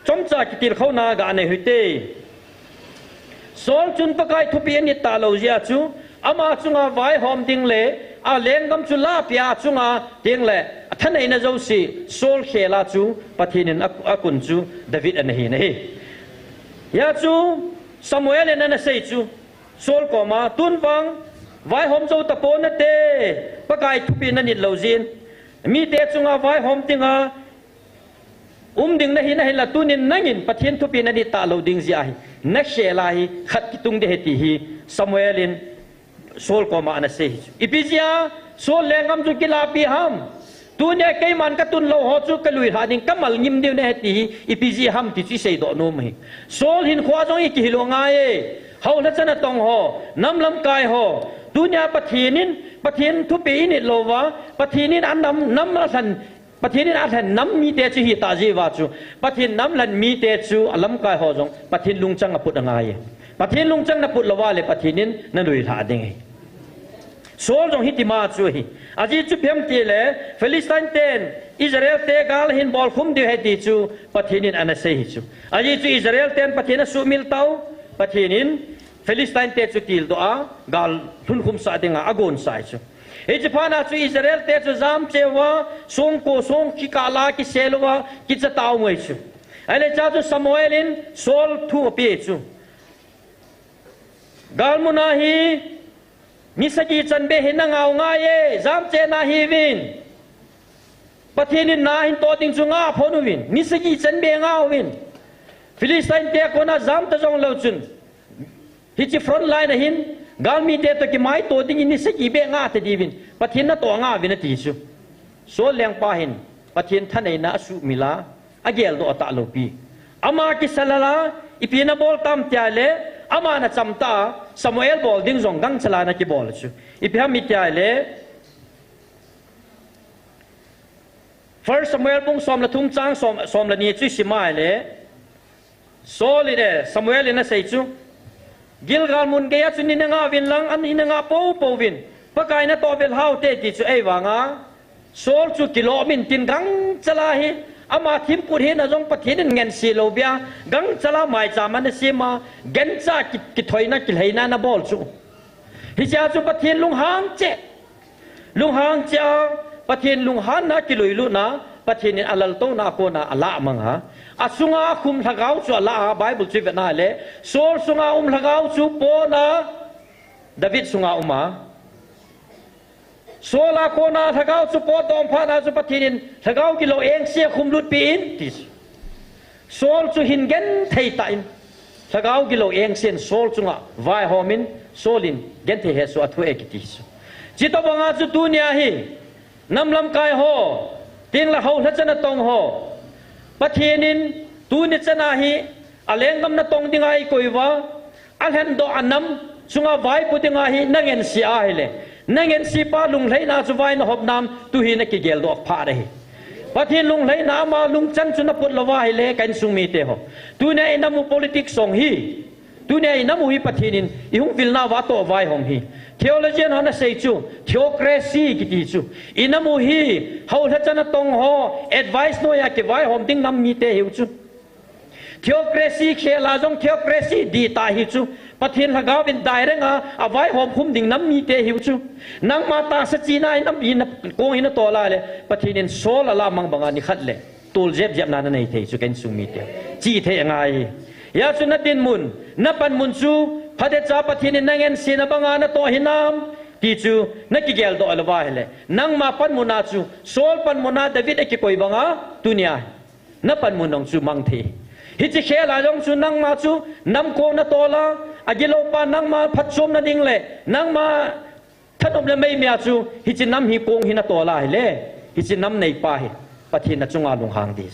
chomcha kitilkhouna ganei u hite. Saul chun Pakai thupeh anit talou jeh a chu, ama chunga vaihom ding le alenggam chu lahpeh a achunga tengleh athaneina jouse Saul khel a chu Pathen in a, akun chu David ana hin ahi. Hijeh a chu Samuel in anasei chu Saul koma, tun vang vaihom jou tapon nate, Pakai thupeh nanit lou jeh in. Mite chunga vaihom dinga um ding nahi, nahinlah tunin nangin Pathen thupeh nanit talou ding jeh a hi, nakhel a hi khat kitung ding ahi ti hi Samuel in Saul koma anasei hi chu. Ipi jeh a Saul lenggam chu kilahpeh ham? Tunia keiman katun lou ho chu kaluilhah ding, kamalngim diu nahi ti hi ipi jeh ham ti chu iseidoh nom ahi. Saul hinkhoa jong ikihil u angaiye. Houlhacha natong ho, nam lamkai ho, Tunia Pathen in, Pathen thupeh init louva, Pathen in anam, nam alhen, Pathen in alhen nam mite chu hita jeh uva chu, Pathen nam lhen mite chu alamkai ho jong Pathen lungchang aput angai. Pathen lungchang naput louva le Pathen in nanuilhah ding ahi. Saul jong hitima chu ahi. Ajeh chu ipi ham tile, Philistine ten Israel te gal ahin bolkhum diu ahi ti chu Pathen in anasei hi chu. Ajeh chu Israel ten Pathen asuhmil tau, Pathen in Philistine te chu tildoh a, gal lhunkhum sah dinga agonsah ahi chu. Hiche phatna chu Israel te chu jamcheuva, songko song kikah la kisel uva, kicha tau ngai chu. Ahile hichea chu Samuel in Saul thu ape chu. Galmuna hi, ni sagi chan beh hi nangau ngai e, jamchena hiuvin. Pathen in na hin toh ding chu nga phon uvin, ni sagi chan beh nga uvin. Philistine te kona jam ta jong lou chun, hiche front line a hin, galmite toh kimaito dingin ni sagi beh nga ta diuvin, Pathen natoh nga uvin ati chu. Saul lengpa hin, Pathen thaneina asuhmil a, ageldoh talou pi. Ama kisalal a, ipi nabol tam tia le, ama nacham ta, Samuel bol ding jong gangchal a nakibol chu. Ipi ham itia le, First Samuel bung som le thum chang som, som le ni chu isim a le, Saul in, eh, Samuel in asei chu, Gilgal mun geiya chu nei nanga uvin lang, an nei nanga poupou vin, Pakai natoh vel hao te ti chu ei vanga, Saul chu kilom in tin gangchal a hi, ama thimkut hina jong Pathen in ngense lou bia, gangchal a maicham ana sem a, gancha ki, kithoina, kilheina ana bol chu. Hichea chu Pathen lunghang cheh. Lunghang cheh a, Pathen lunghanna kiluilutna, Pathen in alaltouna a kona alah mang a. Asunga akhum lhagao chu alah a, Bible chu ivet na le, Saul sunga um lhagao chu pona, David sunga um a. Saul a kona lhagao chu potdoh phat na chu Pathen in lhagao gilou engse akhum lutpi in ti. Saul chu hin genthei tah in, lhagao gilou engsen Saul chunga vaihom in, Saul in genthei hesoh a athoh e kiti chu. Chutobanga chu tunia hi, nam lamkai ho, tengle houlhachan natong ho, Pathen in tuni chana hi, alenggam natong dinga eikoi uva, alhendoh a nam chunga vaipo dinga hi nangense a ahile, nangense pa lunglhaina chu vai nahop nam, tu hi nakigeldoh phat ahi. Pathen lunglhaina ama lungchan chu naput louva ahile, ka insung mite ho. Tunia inam u politics jong hi. Tunia inam u hi Pathen in ihung vilna uva atoh vaihom hi. Theologian hon asei chu, theocracy kiti chu. Inam u hi, houlhachan natong ho, advice noiya kivaihom ding nam mite hiu chu. Theocracy khel a jong theocracy dihtah hi chu. Pathen lhagao vin daireng a, avaihom khum ding nam mite hiu chu. Nangma tahsa china inam, inam kong hi natol a le, Pathen in Saul alah mang banga nikhat le, tol jep jepna nanei thei chu ka insung mite. Chih thei angai. Hia chu nadinmun, napanmun chu, phatecha Pathen in nangensena banga natoh hinam, ti chu, nakigeldoh louva ahile. Nangma panmun a chu, Saul panmun a David akikoi banga, tunia. Napanmun jong chu mang thei. Hiche khel a jong chu nangma chu namkong natol a, agilou pa nangma phatchomna ding le, nangma thanop le meimei a chu, hiche nam hi kong hi natol a ahile, hiche nam neipa hi, Pathen nachunga lunghang ding.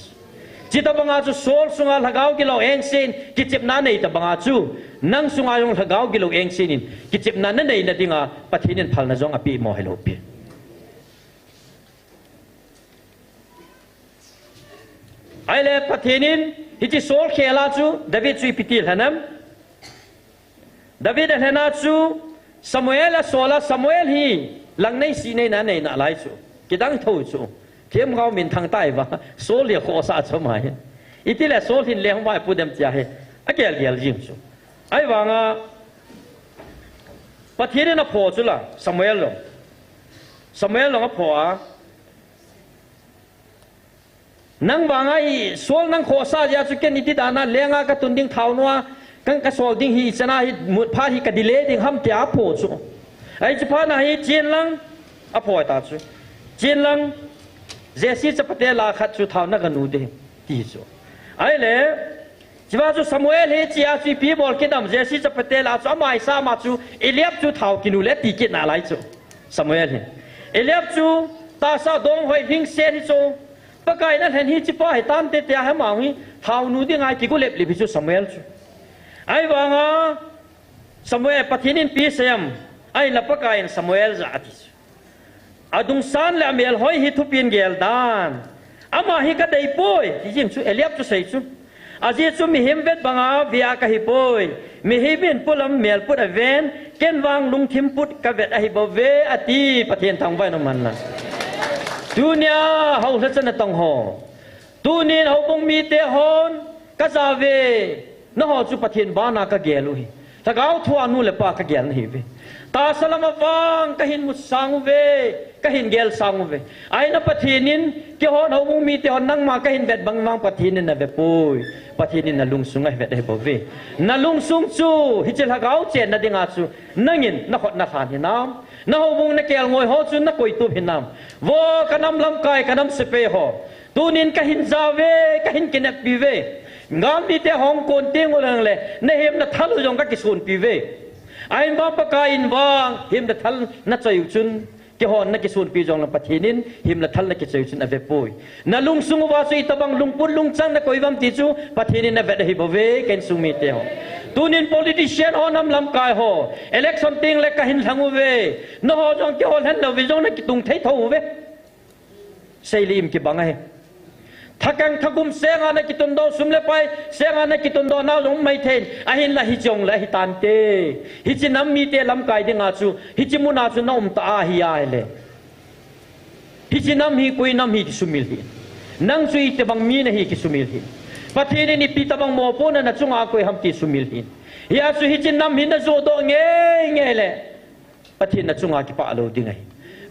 Chutobanga chu Saul sunga lhagao gilou engsen, kichepna nei tobanga chu, nang sunga jong lhagao gilou engsen in, kichepna nanei nadinga, Pathen in phalna jong apeh mo hilou pi. Ahile Pathen in, hiche Saul khel a chu, David chu ipi ti lhen em? David alhen a chu, Samuel asol a, Samuel hi, lang nei si nei na nei nalai chu. Kidang tho chu. Themgao minthang tai va, Saul hi akhohsah chu ama hi. Itile Saul hin leng vai pu dem tia hi. Agel gel jing chu. Ahivanga, Pathen in apho chu la, Samuel jong. Samuel jong apho a. Nang vanga hi, Saul nang khohsah jeh a chu ken iti dana lenga katun ding thao noa, kan kasol ding hi, chana hi, mut phat hi ka delay ding ham tia apho chu. Ahi chu phatna hi, chen lang, apho ta chu. Chen lang, Jesse chapate lah a khat chu thao naganu ding, ti chu. Ahile, Chuva chu Samuel hi chia chu ipi bol kit am, Jesse chapate lah a chu ama isa ama chu Eliab chu thao kinu le ti kit nalai chu. Samuel hi. Eliab chu tahsa dong hoi hing sen hi chu. Pakai nalhen hi chipa hi tante tia hi ama hi thao nu dinga kigu lep lep hi chu Samuel chu. Ahivanga Samuel Pathen in ipi asei am. Ahinla Pakaiyin Samuel jah a ati chu, adungsan le amelhoi hi thupin gel dan. Ama hi kadei poi, ti jing chu Eliab chu sei chu. Ajeh chu mihem vet banga ve a kahi poi. Mihem in polam melput aven, ken vang lungthim put kavet ahi bouve, ati. Pathen thangvah in umhen lang. Tunia hou lhacha natong ho, tunin houbung mite hon, kaja uve. Nangho chu Pathen bana kagel u hi. Lhagao thua nu le pa kagel nahiuve. Tahsa lama vang kahin musang uve, kahin gel sang uve. Ahinla Pathen in, keihon houbung mite hon nangma kahin vet bang vang Pathen in nave poi. Pathen in nalungsung avet ahi bouve. Nalungsung chu, hiche lhagao chenna dinga chu, nangin nakhut nalhan hinam? Nahoubung nakelngoi ho chu nakoitup hinam? Vo kanam lamkai, kanam sepai ho, tunin kahin ja uve, kahin kineppi uve. Gal mite hung kon teng uleh, nahem nathal u jong kakisonpi uve. Ahin vang Pakaiyin vang, hem le thal nachoi u chun, keihon nakisonpi jongleng Pathen in, hem le thal nachoi u chun ave poi. Nalungsung uva chu itobang lungput lungchang nakoi uvam ti chu, Pathen in avet ahi bouve, ka insung mite ho. Tunin politician ho, nam lamkai ho, election teng le kahin lhang uve. Nangho jong keiho lhen lou ve jong nakitung thei thou uve. Seilih im kibang ahi. Thakeng thagum senga nakitundoh, sum le pai senga nakitundoh nau jong um maithei. Ahinla hijongle hitante. Hiche nam mite lamkai dinga chu, hiche muna chu naum ta ahile, hiche nam hi koi nam hi kisumil hih in. Nang chu itobang mi nahi kisumil hih in. Pathen in ipi tobang mopohna nachunga akoi ham ti sumil hih in. Hijeh chun hiche nam hi najohdoh ngeingei le, Pathen nachunga kipah lou ding ahi.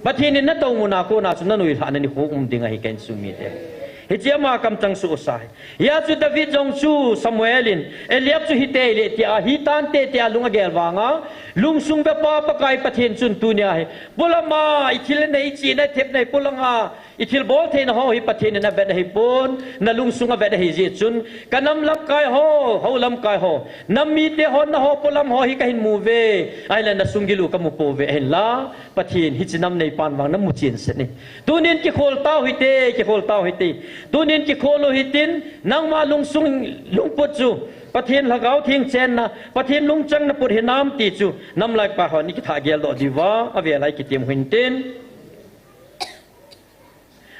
Pathen in natou muna kona chu nanuilhahna nikho um ding ahi, ka insung mite. Hiche ama kamchang sohsa ahi. Hijeh chun David jong chu Samuel in, Eliab chu hitei le tia, hitante tia lung agel vanga, lungsung vepa Pakai Pathen chun tunia hi, polama ithil nei, ichihna, ithepna hi polanga, ithilbol theina ho hi Pathen in avet ahipon, nalungsung avet ahi jeh chun, kanam lamkai ho, hou lamkai ho, nam mite hon nangho polam ho hi kahin mu uve, ahinla nasung gil u kamu pouve, ahinla Pathen hiche nam neipan vang namu chengse in. Tunin kikhol tau hite, kikhol tau hite. Tunin kikhol u hitin, nangma lungsung lungput chu, Pathen Lhagao Theng chenna, Pathen lungchang naput hinam ti chu, nam lamkai hon ikithah geldoh diuva, avela ikitem u hintin.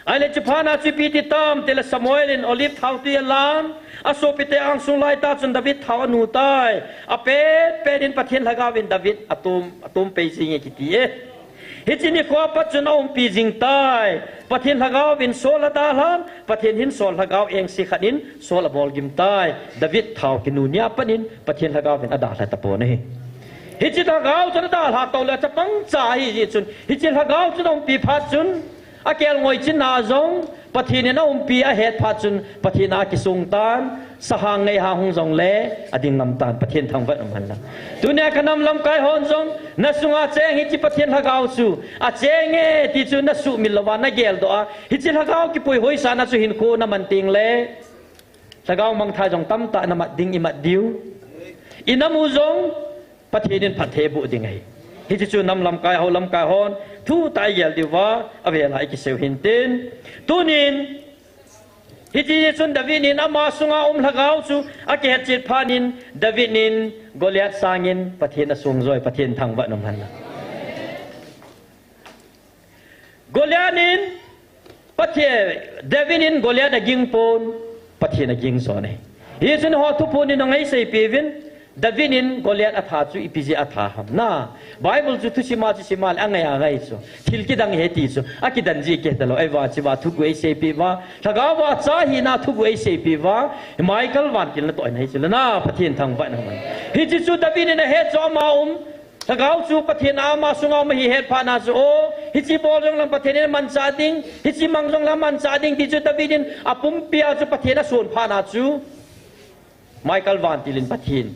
Ahile chuphat na chu ipi ti tam tile Samuel in olive thao tui alan, asopite angsung laitah chun David thao anu tai. Apet pet in Pathen Lhagao vin David atom, atom pei jing e kiti e. Hiche nikho apat chun aumpi jing tai. Pathen Lhagao vin Saul adalhan, Pathen hin Saul Lhagao engse khat in Saul abol gim tai. David thao kinu nia pat in Pathen Lhagao vin adalha tapon ahi. Hiche Lhagao chun adalha toule chapang cha ahi jeh chun, hiche Lhagao chun aumpi phat chun, akelngoi chinna jong Pathen in aumpi ahet phat chun Pathen a kisung tan, sahang ngeihang hung jongle ading ngam tan, Pathen thangvah in umhen lang. Tunia kanam lamkai hon jong nasunga cheng hiche Pathen Lhagao chu acheng e ti chu nasuhmil louva nageldoh a, hiche Lhagao kipui hoisana chu hinkho naman tengle, Lhagao mangthah jong tamtah namat ding imat diu. Inam u jong Pathen in phatthei aboh ding ahi. Hiche chu nam lamkai, hou lamkai hon thutah a igel diuva, avela ikisei u hintin. Tunin, hiche chun David in ama sunga um Lhagao chu akihetchet phat in, David in Goliath sangin Pathen asung joi, Pathen thangvah in umhen lang. Goliath in, Pathen, David in Goliath aging pon, Pathen aging jo ahi. Hichun ho thuphon in nangei seipeh uvin, David in Goliath atha chu ipi jeh a atha ham na. Bible chu thusim a chu sim a le angai angai chu. Thil kidang ahi ti chu. Akidan ji kei talou. Ahivang hichea thuguh eiseipeh uva, Lhagao va cha hina thuguh eiseipeh uva, Michael vantil natoh ahi chu le na, Pathen thangvah in umhen. Hiche chu David in ahet chu ama um Lhagao chu Pathen a ama sunga um ahi ahet phat na chu, o, hiche bol jongleng Pathen in amanchah ding, hiche mang jongleng amanchah ding ti chu David in apumpi a chu Pathen ason phat na chu, Michael vantil in Pathen,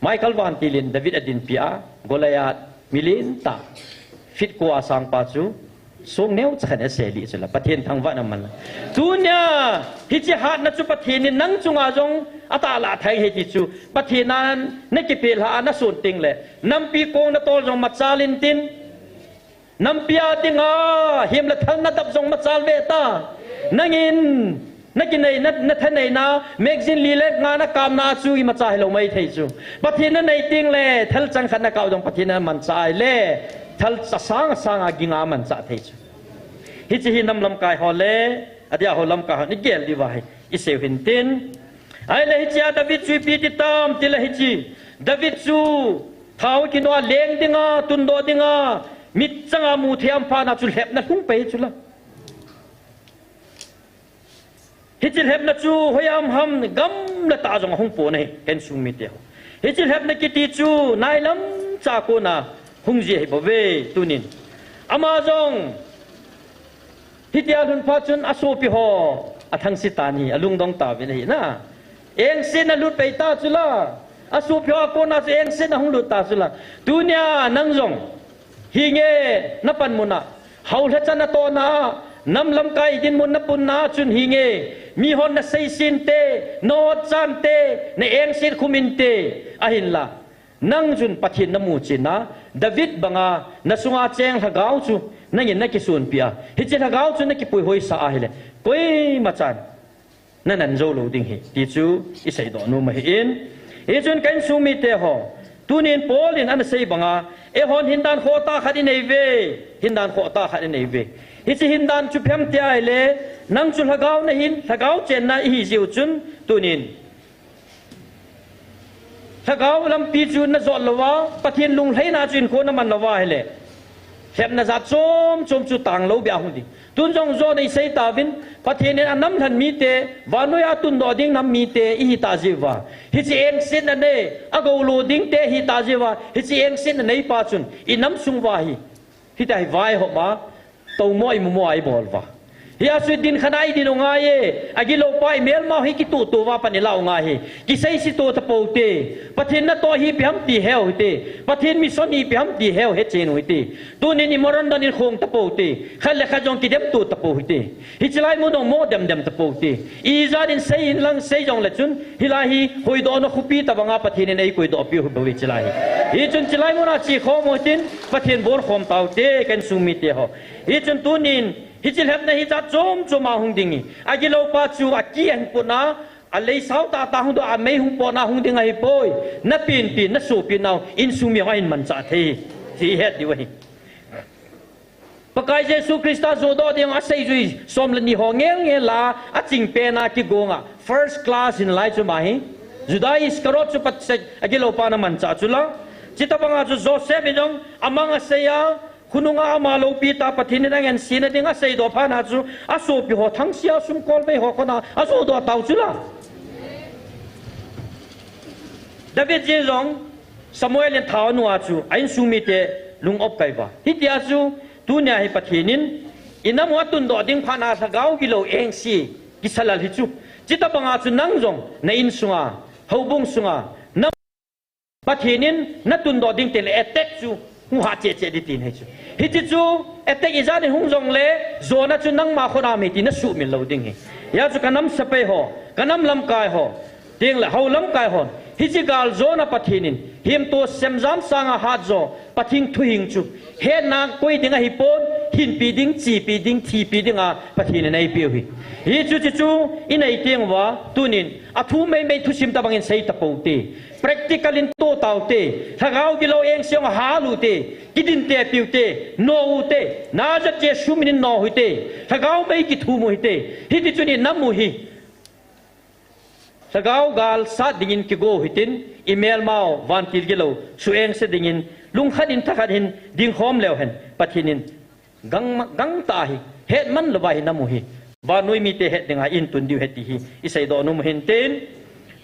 Michael vantil in David adinpi a, Goliath milen tah, feet ko a sangpa chu, song neocha khat in asei lih chu la, Pathen thangvah in umhen lang. Tunia, hiche hatna chu Pathen in nang chunga jong atahlang thei ahi ti chu, Pathen a nakipelhah a nason tengle, nampi kong natol jong machal intin, nampi a dinga hem le thal nadap jong machal ve ta. Nangin, Na kinei, na, na thanei na, magazine li le nga na kamna chu imacha hilou maithei chu. Pathen na nei teng le, thal chang khat na kap jong Pathen na mancha ahile, thal asang asang a ging a mancha thei chu. Hiche hi nam lamkai ho le, adia ho lamkai ho, igel diu va hi, isei u hintin. Ahile hiche a David chu ipi ti tam tile hiche. David chu, thao kinu a leng dinga, tundoh dinga, mitchang a mu thei a um phat na chu lhepna lhung pai chu la. Hiche lhepna chu hoiya um ham, gamla tah jong ahung pon ahi, ka insung mite ho. Hiche lhepna kiti chu nailam cha kona hung ji ahi bouve tunin. Ama jong hitia lhun phat chun asopi ho athangse tan ahi, alungdong tauvin ahi na. Engsetna lut pai ta chu la, asopi ho a kona chu engsetna hung lut ta chu la. Tunia nang jong hinge na panmun a, hao lhacha na tohna a, nam lamkai dinmun na punna a chun hinge, mihon na seiset inte, na otchan inte, na engset khum inte, ahinla nang chun Pathen na mu chin a, David banga na sunga cheng lhagao chu nangin na kisonpi a, hiche lhagao chu na kipuihoisah ahile, koima chan na nan jou lou ding ahi, ti chu iseidoh nom ahin. Hichun ka insung mite ho, tunin Paul in ana sei banga, eihon hindan khohtah khat inei uve, hindan khohtah khat inei uve. Hiche hindan chu ipi ham tia ahile, nang chu lhagao nahin, lhagao chenna ihi jeh u chun, tunin lhagao lampi chu na jot louva, Pathen lunglhaina chu hinkho na man louva ahile, lhepna jat chom chom chu tanglou beh a hung ding. Tun jong jona isei tauvin, Pathen in anam lhen mite, vannoi a tundoh ding nam mite ihi ta jeh uva, hiche engsetna nei, agou lo ding te ihi ta jeh uva, hiche engsetna neipa chun inam sung uva hi, hitia hi vaihom a, toumo imumo a ibol uva, hia chu din khat a idin u ngai e, agiloupa imelmau hi kituhtuh uva pan ilah u ngai hi, kiseise to tapou te, Pathen natoh hi ipi ham ti heu hite, Pathen mission hi ipi ham ti heu hechen u hite. Tunin imorandon in khong tapou te, khat le khat jong kidem to tapou hite. Hiche lai mun jong mo demdem tapou te. Ijat in sei in lang sei jongle chun, hilai hi hoidohna khopi tobanga Pathen in eikoidohpiu hibouve hiche lai hi. Hichun hiche lai muna chekhom u hitin, Pathen bonkhom taute, ka insung mite ho. Hichun tunin, hiche lhepna hi jat chom chom a hung ding ahi. Agiloupa chu aki ahin potna, alei sao tahtah hung doh a mei hung potna hung ding ahipoi. Na penpen, na sopi nau, insung mi ho ahin manchah thei, ti ihet diu ahi. Pakai Jesu Christa johdoh ding aseijui som le ni ho ngelngel a, achingpen a kigonga first class hinlai chu ama hi. Judas Iscariot chu Pathen agiloupa ana manchah chu la. Chutobanga chu Joseph in jong amang asei a, khonunga ama loupitah Pathen in angansena ding aseidoh phat na chu, asopi ho thangsia sumkolvei ho khut a ajohdoh tau chu la. David jin jong Samuel in thao anu a chu a insung mite lung-op kai uva. Hitia chu tunia hi Pathen in inam u atundoh ding phat na lhagao gilou engse kisa lal hi chu. Chutobanga chu nang jong na insunga, houbung sunga, nam Pathen in natundoh ding teng le attack chu hung hah cheh cheh ding tina ahi chu. Hiche chu attack ijat in hung jongle, jona chu nangma khut a um ahi ti nasuhmil lou ding ahi. Hia chu ka nam sepai ho, ka nam lamkai ho, teng le hou lamkai hon, hiche galjona Pathen in himto semjam sanga hatjo Pathen thuhing chu hetna koi ding ahipon, hinpi ding, chepi ding, thipi dinga Pathen in eipeu ahi. Hichu, chuchu inei teng uva tunin athu meimei thusim tobangin sei tapou te. Practical in to taute, lhagao gilou engse jong ahal ute, kidin tepiu te, no ute, Nazareth Jesu minin no u hite, lhagao mei kithum u hite, hiti chun inam u hi lhagao gal sat dingin kigo u hitin, imelmau vantil gilou suhengse dingin, lungkhat in thakhat in dingkhom leu hen, Pathen in gang, gangtah a hi, hetman louva hi nam u hi vannoi mite het dinga eintun diu ahi ti hi iseidoh nom u hintin.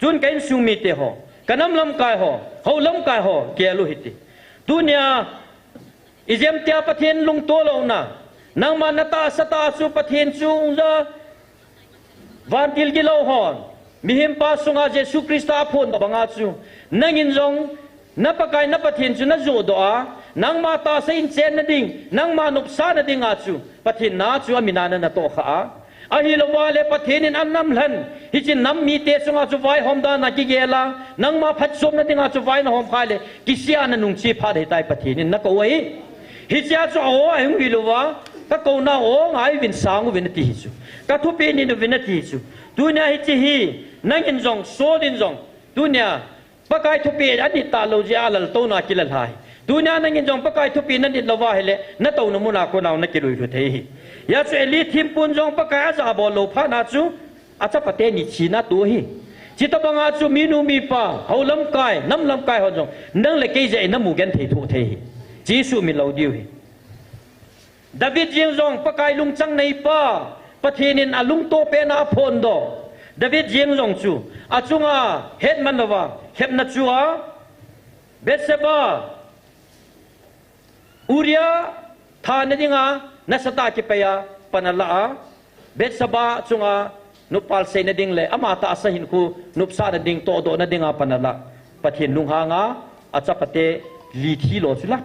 Chun ka insung mite ho, ka nam lamkai ho, hou lamkai ho, gel u hite. Tunia ijemtia Pathen lungto louna, nangma natahsa tah chu Pathen chu ungja, vantil gilou hon mihempa sunga Jesu Christa aphondoh banga chu, nangin jong na Pakai na Pathen chu najohdoh a, nangma tahsa in chenna ding, nangma nopsahna dinga chu Pathen na chu amin a nana tohkhah a, ahilouva le Pathen in anam lhen hiche nam mite chunga chu vaihom dan a kigel a, nangma phatchomna dinga chu vai nahom khah le, kisih a nanungche phat ahitai, Pathen in nakou u ahi. Hichea chu a-o ahung hilouva, kakouna o ngaiuvin, sang uvin ati hi chu, kathupeh nin uvin ati hi chu. Tunia hiche hi, nangin jong, Saul in jong, tunia, Pakai thupeh anit talou jeh a alaltouna kilal hai. Tunia nangin jong Pakai thupeh nanit louva ahile, natouna muna kona nakiluilhu thei ahi. Hijeh chun Eli thempun jong Pakai ajabol lou phat na chu, achapate ni thina atoh ahi. Chuti banga chu minu mipa, hou lamkai, nam lamkai ho jong, nang le kei jeh a namu genthei thou thei ahi. Chuti sumil lou diu ahi. David jeng jong Pakai lungchang neipa, Pathen in alungtoh pen a aphondoh. David jeng jong chu, achunga hetman louva, khepna chu a, Bathsheba, Uriah, thana dinga, nasatah a kipei a, pan ala a, Bathsheba chunga, nopal seina ding le, ama tahsa hinkho, nopsahna ding, tohdohna dinga pan ala, Pathen lunghanga, achapate, li thi lou chu la.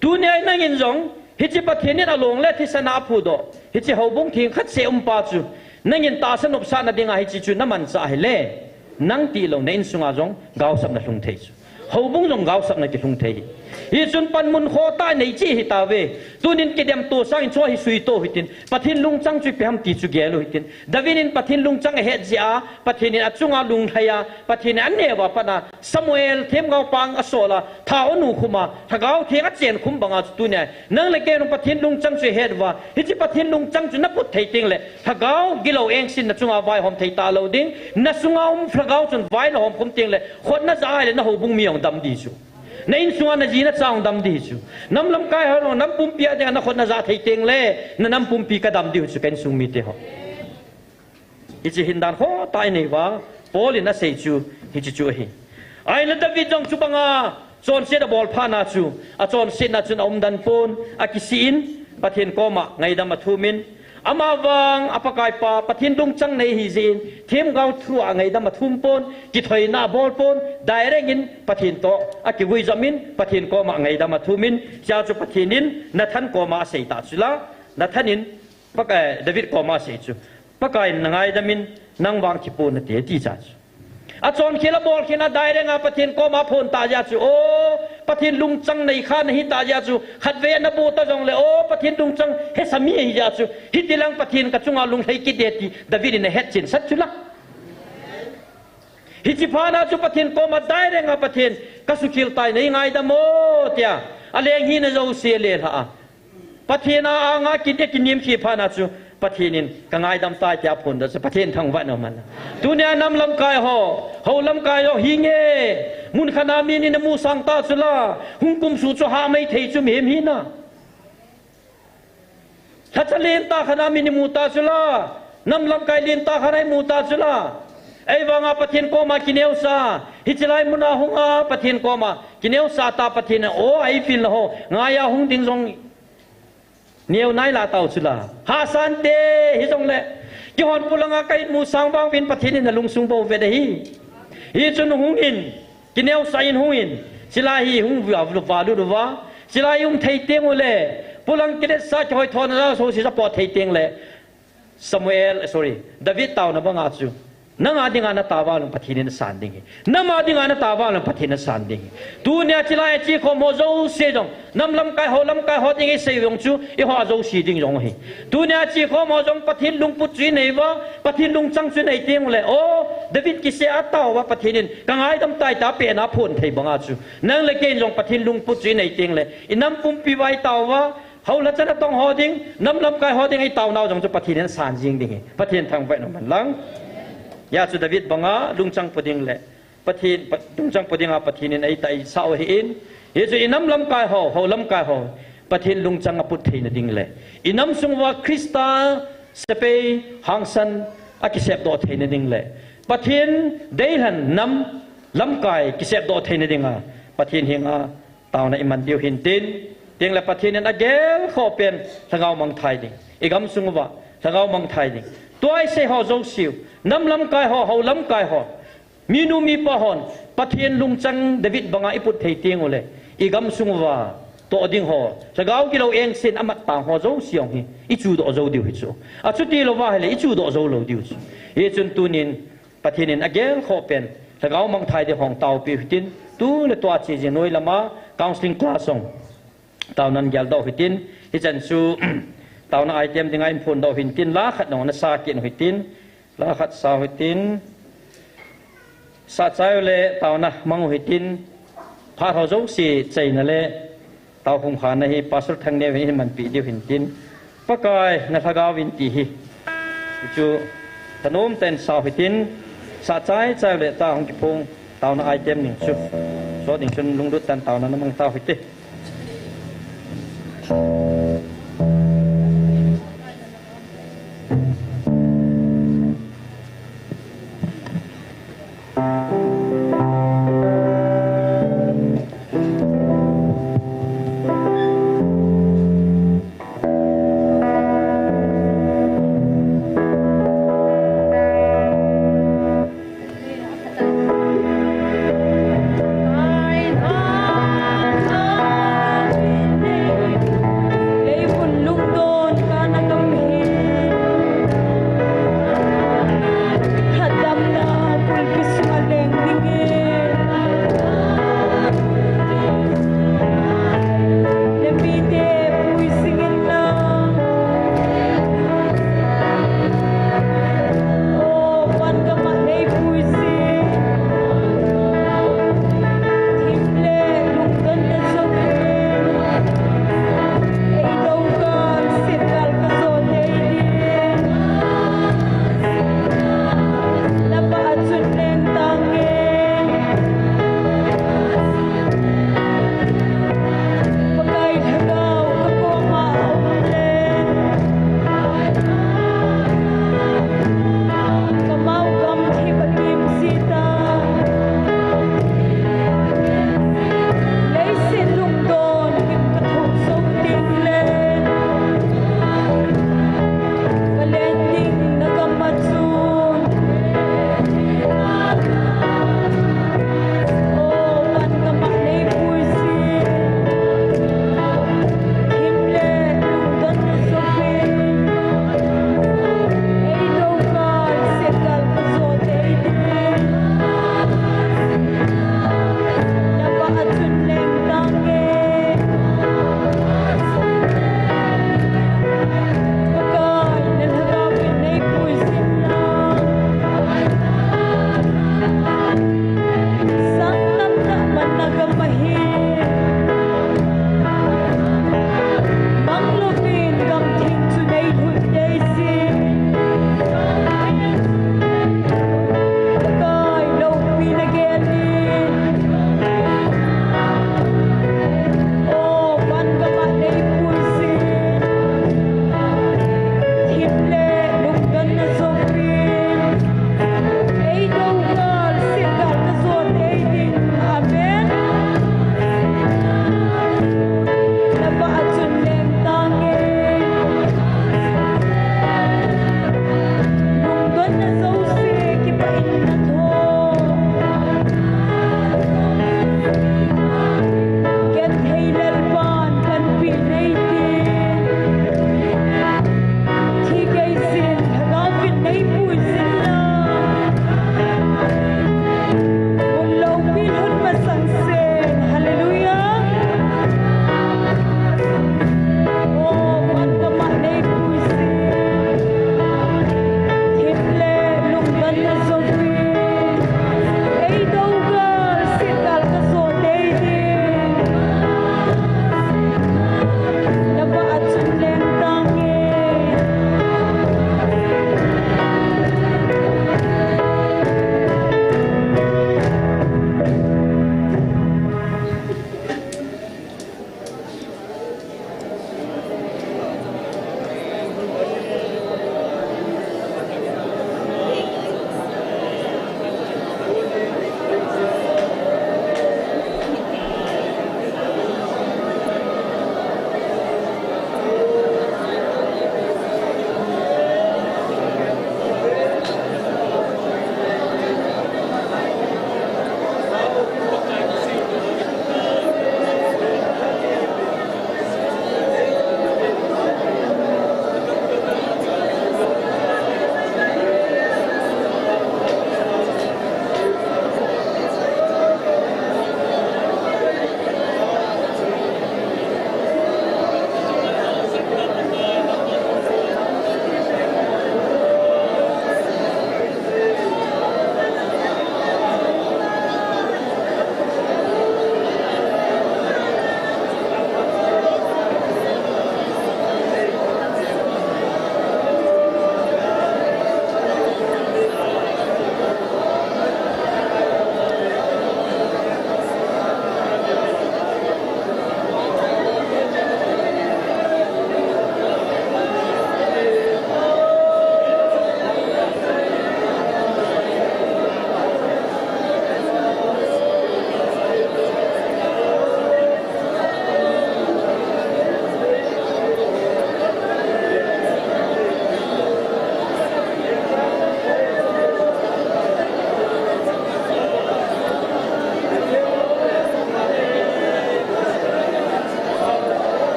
Tunia nangin jong, hiche Pathen in along le thisan a aphudoh, hiche houbung theng khat seh umpa chu, nangin tahsa nopsahna dinga hiche chu namanchah ahile, nang tilou na insunga jong gaosapna lhung thei chu. Houbung jong gaosapna kilhung thei. Hichun panmun khohtah nei cheh hita ve. Tunin kidemto sangin chu hi suito hitin. Pathen lungchang chu ipi ham ti chu gel u hitin. David in Pathen lungchang ahet jeh a, Pathen in achunga lunglhai a, Pathen in aneo a pat a, Samuel themgao pang asol a, thao anu khum a, Lhagao Theng achen khum banga chu tunia, nang le kei jong Pathen lungchang chu ihet uva, hiche Pathen lungchang chu naput thei teng le, Lhagao gilou engsen nachunga vaihom thei talou ding, nasunga um Lhagao chun vai nahom khum teng le, khut najah ahile nahoubung mi jong dam ding chu. Na insunga naji nacha jong dam ding chu. Nam lamkai ho jong, nam pumpi a dinga nakhut najah thei teng le, nanam pumpi kadam diu chu ka insung mite ho. Hiche hin dan khohtah inei uva, Paul in asei chu, hiche chu ahi. Ahile David jong chu banga, chonset abol phat na chu, achonsetna chun aumdan pon, akisih in, Pathen koma ngaidam athum in, amavang apakaipa, Pathen lungchang nei ahi jeh in, themgao through a ngaidam athum pon, kithoina abol pon, direct in Pathen toh akivui jom in, Pathen koma ngaidam athum in, chua chu Pathen in Nathan koma asei ta chu la, Nathan in Pakai, David koma asei chu, Pakai in nangaidam in, nang vang thi ponate, ati cha chu. Achonkhel abolkhel a direct a Pathen koma aphon ta jeh chu, o, Pathen lungchang nei kha nahi ta jeh chu, khatvei ana bu ta jongle, o, Pathen lungchang hesa mi ahi jeh chu, hitilang Pathen kachunga lunglhai kit ding ti David in ahetchen sat chu la. Hiche phat na chu Pathen koma direct a Pathen, kasukhel tai, nei ngaidam o, tia, aleng hina jouse alelhah a, Pathen a anga kin, akinemkhe phat na chu, Pathen in kangaidam tai tia aphondoh chu, Pathen thangvah in um hen. Tunia nam lamkai ho, hou lamkai ho hinge, mun khat a min imu sang ta chu la, hung kumsuh chu hahmai thei chu mihem hina. Lhacha lentah khat a min imu ta chu la, nam lamkai lentah khat a imu ta chu la. Ahivanga Pathen koma kineosah, hiche lai muna hunga Pathen koma kineosah ta Pathen in, o, eipilna ho, ngai a hung ding jong neo nai la tau chu la. Hahsante, hijongle, keihon polanga ka imu sang vang uvin Pathen in alungsung bou vet ahi. Hichun hung in, kineosah in hung in, chulai hi hung va, va lut uva, chulai um thei teng ule, polang kiletsah kihoithona jouse support thei teng le, Samuel, sorry, David taona banga chu, nanga dinga nataovang le Pathen in asan ding ahi. Nama dinga nataovang le Pathen in asan ding ahi. Tunia chulai a chekhom ho jouse jong, nam lamkai ho, lamkai ho ding isei jong chu, eiho jouse ding jong ahi. Tunia chekhom ho jong Pathen lungput chu inei uva, Pathen lungchang chu inei teng ule, o, David kisih a ataova Pathen in, kangaidam tai tia pen a aphon thei banga chu, nang le kei in jong Pathen lungput chu inei teng le, inam pumpi uva itaova, hou lhacha natong ho ding, nam lamkai ho ding, itaonau jong chu Pathen in asan jing ding ahi. Pathen thangvah in um hen lang. Hijeh chu David banga lungchang pu ding le, Pathen, Pa-, lungchang pu dinga Pathen in eita eisah u ahin. Hichu inam lamkai ho, hou lamkai ho, Pathen lungchang aput theina ding le, inam sung uva Christa sepai hangsan akisepdoh theina ding le, Pathen deilhen nam lamkai kisepdoh theina dinga Pathen henga taona iman diu hintin, tengle Pathen in agelkhoh pen lhagao mangthai ding, igamsung uva lhagao mangthai ding. Tua isei ho jouseu, nam lamkai ho, hou lamkai ho, minu mipa hon, Pathen lungchang David banga iput thei teng ule, igamsung uva toh ding ho, lhagao gilou engsen amat tang ho jouse jong hi ichuhdoh jou diu hichu. Achuti louva ahile ichuhdoh jou lou diu chu. Hichun tunin Pathen in agelkhoh pen lhagao mangthai ding hung taopiu hitin, tu le tua che jing noi lama counseling class hung taonan geldoh hitin, hichan chu taona item dinga in phondoh u hintin, la khat nong nasa kit u hitin, la khat sa u hitin, sahchai u le taona mang u hitin, phat ho jouse cheina le tao khum khana hi Pastor Thangneo hin manpi diu hintin, Pakai na lhagao in ti hi. Hichu thanom tah in sa u hitin, sahchai chai u le ta hung kiphong, taona item ning chu. So ding chun lunglut tah in taona na mang tau hite.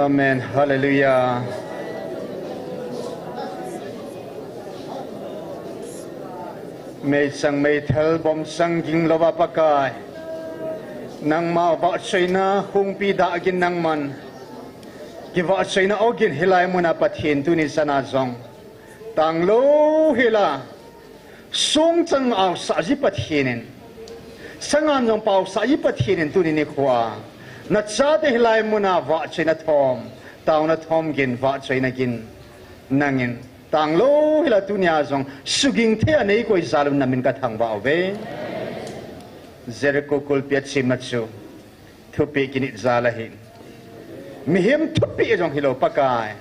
Amen. Hallelujah. Meichang meithal bomchang ging louva Pakai, nangma vahchoina hungpi dahgin nangman kivahchoina ogin hilai muna Pathen tuni chana jong tanglou hila sungchang aosah ji Pathen in, sangan jong paosah ji Pathen in tuni nikhoa nachate hilai muna vahchoina thom, taona thom gin, vahchoina gin nangin tanglou hila tunia jong suging thei a neikoi jal un namin kathangvah uve. Jericho kulpi achimna chu thupeh kinit jal ahi. Mihem thupeh jong hilou Pakai,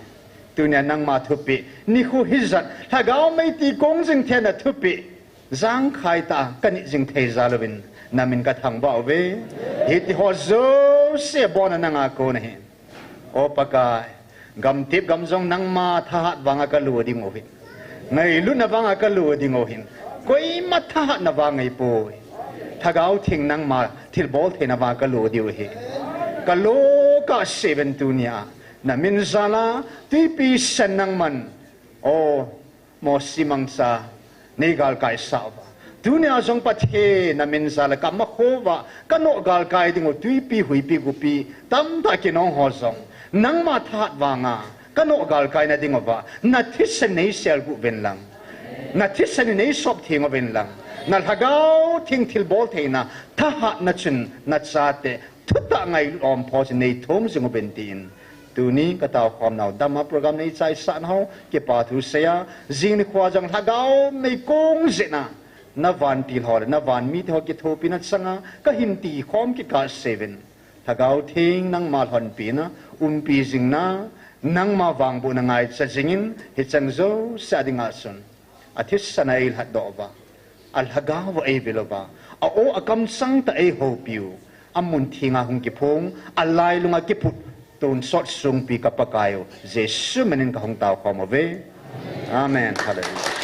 tunia nangma thupeh nikho hijat lhagao meiti kong jing thei na thupeh jangkhai tah a kanit jing thei jal uvin namin kathangvah uve. Hitiho jouse abona nanga kon ahi. O Pakai, gamtep gam jong nangma thahat vanga kalo ding u ahin, ngailutna vanga kalo ding u ahin, koima thahatna vang ahipoi. Lhagao Theng nangma thilbol theina vanga kalo diu ahi. Kalo kahse uvin tunia namin jala twipi sen nangman, o Mosi mangcha neigalkaisah uva, tunia jong Pathen namin jala kamakho uva kanoh galkai dingu twipi, huipi, gupi tamtah kinong ho jong nangma thahat vanga kanoh galkaina dinguva nathisan neiselguh uvin lang, nathisan in neisop theng uvin lang, naLhagao Theng thilbol theina thahatna chun nachate thutah ngailut ompho chun neithum jing uvin tin, tuni kataokhomnau dama program neichaisahna ho kipa thu seiya, jing nikhoa jong lhagao meikong jehna navantil ho le navanmite ho kithopina changa kahin tikhom kikahse uvin, Lhagao Theng nangma lhonpina, umpi jingna, nangma vangbohna ngaicha jingin hichan jousea dinga chun athisan a eilhatdoh uva, alhagao a eivil uva, a-o akamchang tah a eihoupiu, amun thenga hung kiphong, alailunga kiphut, tonsot songpi ka Pakaiu Jesu minin kahung taokhom uve. Amen. Hallelujah.